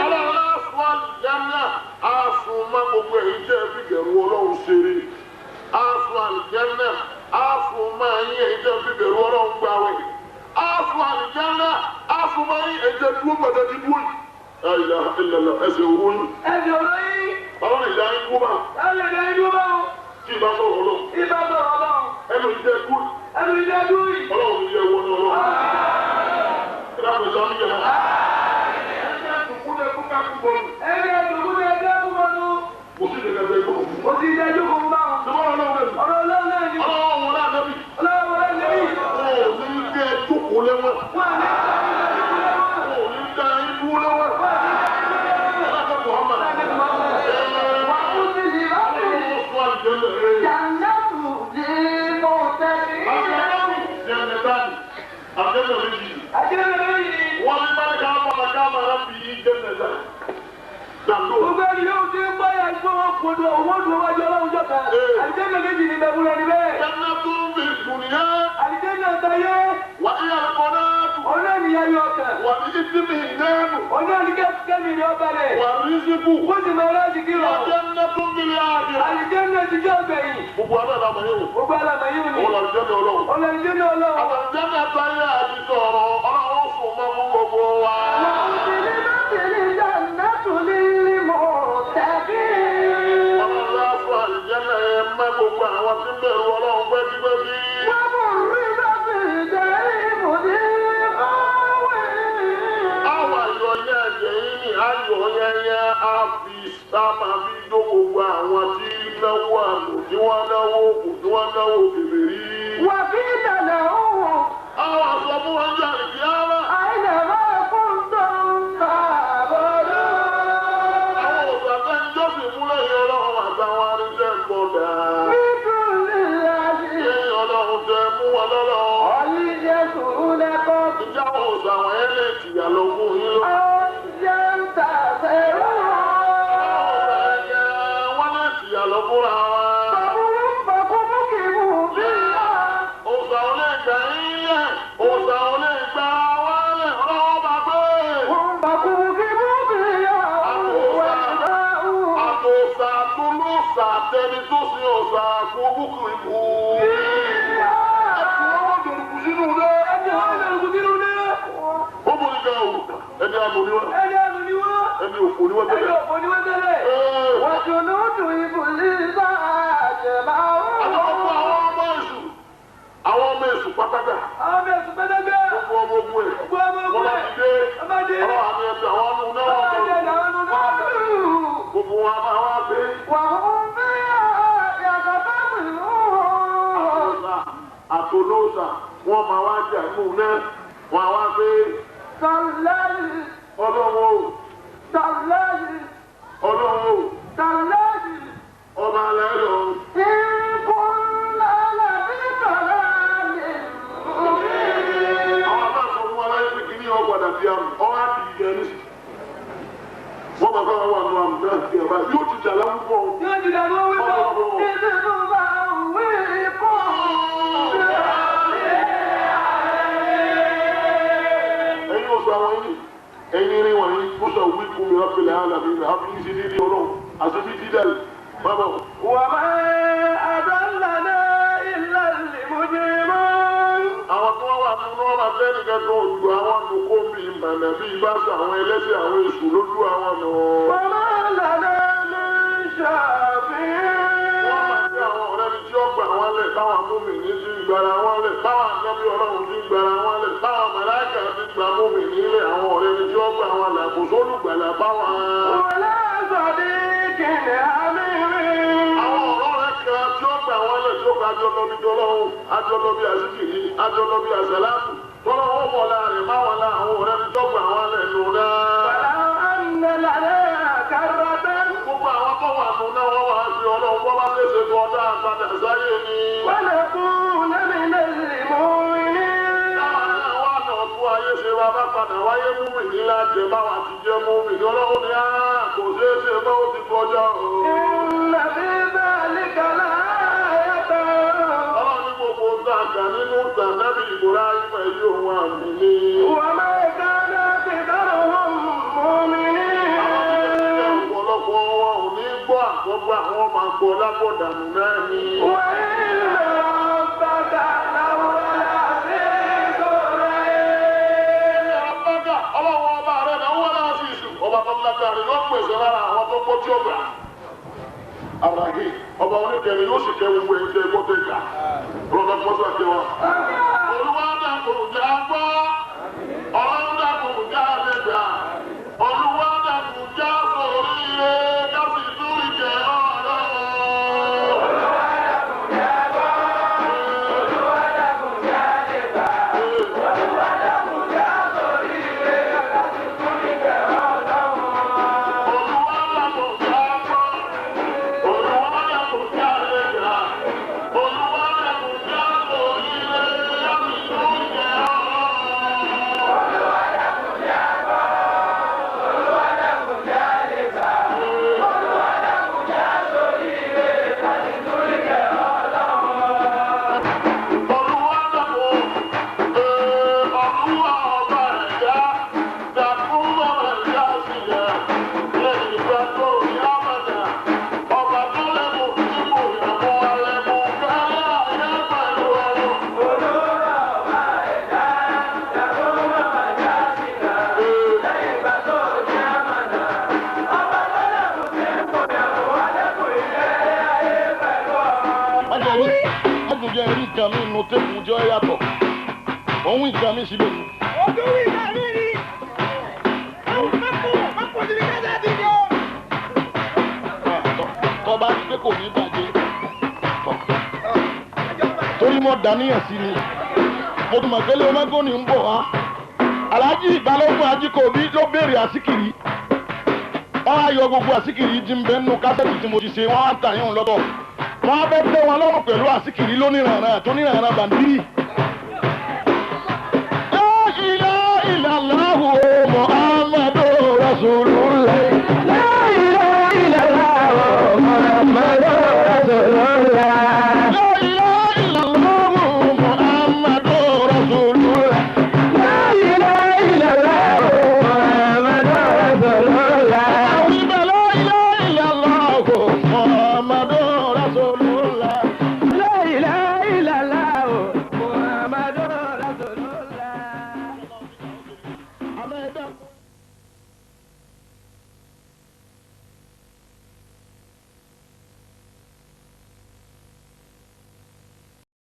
Ọlọ́run á fún àlùjánnà, á fún mọ́ gbogbo èyí tẹ́ fi bẹ̀rù Ọlọ́run ṣeré. Á fún àlùjánnà, á fún mọ́ ẹ̀yìn èyí tẹ́ fi bẹ̀rù Ọlọ́run gbàwẹ̀. Á fún àlùjánnà, á fún mọ́ ẹ̀yìn èyí tẹ́ dúró gbàdá ti dúró yìí. La ilaha illallah, ẹsẹ̀ òru yín. Ẹsẹ̀ òru yín. Báwo ni ìyá yín dúró bá? Báwo ni ìyá yín dúró bá o? Tí ìbá sọ̀rọ̀ Ọlọ́run. Ìbá sọ̀rọ̀ Ọlọ́run. Ẹnu ìjẹ́ kú. Ẹnu ìjẹ́ dúró yìí. Ọlọ́run yẹ wọ ní Ọlọ́run. Ẹ dákun ìjọ mi yẹ wọn. Ẹgbẹ́ ìdòkúté ẹgbẹ́ kúmọ̀nù. Kò sí ìdẹ̀kẹ́ ẹgbẹ́ kò. Kò sí ìdẹ́jú kò ń bá wọn. Ṣé wọ́n lọ́wọ́ lẹ́nu? Ọ̀rọ̀ Ọlọ́run náà ni. Ọlọ́run wọn náà nẹ́bí. Ọlọ́run wọn náà nẹ́bí. Wọn ò ní kẹ́ ẹ jókòó lẹ́wọ̀n. Wọ́n à ní Wọn ò ní dá yín dúró lẹ́wọ̀n. Wọ́n à ní dá yín dúró lẹ́wọ̀n. Ọlọ́run Muhammad. Wàhùn tí ní bá bìrì Ọlọ́run fún àlùjànnà. jannatu lil muttaqin. Àjẹ́nà méjì. Àjẹ́nà méjì. Wọ́n ní bá ní ká máa ká máa fi jẹ́nà dà. Dàndó. Gbogbo ẹni yóò ti ń báyà gbọ́ wọn kò dùn owó dùn wájú Ọlọ́run jọ kan. Àlùjànnà méjì ni bẹ́ẹ̀ múlẹ̀ níbẹ̀. Jẹ́nà tó ń fi dùnìyà. Àlùjànnà tayé. Wà á yàrá kọ́ náà tù. Ọ̀nà ìyá yọ ọkàn. Wà ní ìdíbi ìnáàmù. Ọ̀nà ní kẹ́mi ni ọba rẹ̀. Wà rísíkù. Ó sì máa láti kí lọ. Àjẹ́nà tó ń fi ààyè. Àlùjànnà ti jẹ́ ọ̀gbẹ̀yìn. Gbogbo abẹ́ làmọ̀ yìí wò. Gbogbo àlàmọ̀ yìí ni. Òun làlùjànnà Ọlọ́run. Ọ̀nà àlùjànnà Ọlọ́run. Àlùjànnà táyé àti sọ̀rọ̀ Ọlọ́run sùn mọ́ fún gbogbo wọn lọ́lọ́. Ọ̀lìyẹ̀sùn lẹ́kọ̀ọ́. Ìjà àwọn òòṣà àwọn ẹ̀ lè tìyà lọ fún yín lọ. Ọ̀yẹ̀ntà sẹ́rù. Wọ́n lè tìyà lọ fúnra wa. Bàbúrú bàkúbú kì í wù bí i. Òòṣà ò lè gbà yín lẹ̀, òòṣà ò lè gbà wá lẹ̀, ọlọ́wọ́ bá gbé. Bàkúbú kì í wù bí i. Àtòòṣà tó lóòṣà tẹni tó sin òòṣà kú búkú ikú. Ẹ̀sùn wọn dòrùkù sínú ilé. Ẹni wọ́n dòrùkù sínú ilé. Ó borí gan o, ẹni àmọ̀ ni wọ́n. Ẹni àmọ̀ ni wọ́n. Ẹni òfò ni wọ́n Ẹni tẹ́lẹ̀. òfò ni wọ́n tẹ́lẹ̀. Wàjúnúdù ìbùlísà àjẹmáwò. Àtọ́kọ̀ àwọn ọmọ èṣù, àwọn ọmọ èṣù pátákà. Àwọn ọmọ èṣù pátákà. Gbogbo ọmọ ogun ẹ̀. Gbogbo ọmọ ogun Wọ́n bá ẹ̀. ti dé. Wọ́n bá dé. Ọlọ́wọ́ àmì ẹ̀sẹ̀ àwọn ọmọ náà Wọ́n bá wọ́n dé àwọn ọmọ náà. Gbogbo wọn a máa wá pé. Wàhùn bí yàtọ̀ bá bìlú. Àtòlóòsà àtòlóòsà wọ́n máa wá jà nù náà. Wọ́n á wá pé Tàlẹ́yì ọlọ́wọ́ o, tàlẹ́yì ọlọ́wọ́ o, tàlẹ́yì. ọba alẹ́ lọ. Ìkúnlẹ̀ bí tàlẹ́yì. Àwọn abá sọ fún wa láyé pé kíní ọgbàdà di àmì, ọwọ́ á di ìyẹn ní. Wọ́n bá bá wà nù àmì náà di àbá yóò ti dà láwùjọ. Yóò ti dà lọ́wọ́ wípé. Ìdìbò bá wí kú. Ẹ̀yin oṣù àwọn yìí, ẹ̀yin irin wọ̀nyí, ó sọ wí kú mi ráfẹ́lẹ̀ àlàmì rẹ̀, àfi yín sí nílé ọlọ́run, àti bí dídà yìí, má bọ̀. وما أضلنا إلا المجرمون. Àwọn tí wọ́n wà nínú ọba fẹ́ẹ́ tó lu àwọn nùkó mi mọ̀nà bí bá sọ àwọn ẹlẹ́sìn àwọn èṣù lójú àwọn nù. وما لنا من شافعين. Wọ́n máa ń gbé àwọn ọ̀rẹ́ mi tí ó gbà wọ́n lẹ̀ táwọn amúmìnì ti ń gbára wọn lẹ̀ táwọn ànábì ọlọ́run ti ń gbára wọn lẹ̀ táwọn màláíkà ti gbà múmìnì lẹ̀ àwọn ọ̀rẹ́ mi tí ó gbà wọn lẹ̀ kò sólùgbàlà báwọn. ولا صديق حميم. Àwọn ọ̀rọ̀ rẹ̀ kan tí ó gbà wọ́n lẹ̀ tí ó gba àjọlọ́bí tọ́lọ́hún àjọlọ́bí àsìkìrì àjọlọ́bí àsàlátù tọ́lọ́hún wọ̀ láàrin máwọn lá àwọn ọ̀rẹ́ mi tó gbà wọ́n lẹ̀ nù náà. ولو أن لنا كرة. Gbogbo àwọn tó wà nù náà wọ́n wá sí ọlọ́run wọ́n bá fèsì tó ọdá padà sáyé ni. ونكون من المؤمنين. Táwa náà wà náà fún ayé ṣe wa bá padà wáyé múmi ní lájẹ báwa ti jẹ́ múmi ní ọlọ́run ní á kò ṣeé ṣe bá ó ti kọjá o. إن في ذلك لآية. Ọlọ́run ní gbogbo ń tà kà nínú tàn nábì Ibrahim èyí òun àmì ni. وما كان أكثرهم مؤمنين. Ọ̀pọ̀lọpọ̀ wọn ò ní gbọ́ àgbọ́gbọ́ àwọn máa gbọ́ lápọ̀dànù náà ni. وإن ربك لهو العزيز الرحيم. Ọlọ́run ọlọ́run ọba rẹ̀ náà wọ́n náà sì sùn. Ọba tó lágbára yóò pèsè lára àwọn tó gbọ́ tí ó gbà. Àràgé ọba oníkẹrin yóò sì kẹ gbogbo ẹ̀yin tẹ́ gbọ́ tẹ́ gbà. Ọlọ́run tó gbọ́ sí wa. Olúwa dàkùn já gbọ́. Ọlọ́run dàkùn já lè gbà. Olúwa dàkùn já sórí ire ká sì tún ìkẹ́ ọ̀rọ̀. Májèjì rí nǹkan mi nù tẹ́kùn jọ yàtọ̀. Òun nǹkan mi síbẹ̀ ni. Ojú wí ìgbà mi ni. Má kò síbi kẹ́sẹ̀ ti di o. Tọ́ bá rí pé kò ní bàjẹ́. Tọ́. Torí mo dàníyàn sí ni. Mo tún mọ̀ pé lé ọmọgóni ń bọ̀ wá. Alhaji Balógun Ajíkòbí ló béèrè àsìkìrì. Wọ́n á yọ gbogbo àsìkìrì tí ń bẹ nínú kásẹ̀tì tí mo ti ṣe, wọ́n á tà yín lọ́tọ̀. Wọ́n á fẹ́ tẹ́ wọn lọ́rùn pẹ̀lú àsìkiri lóníranran tó níranran bàndírì.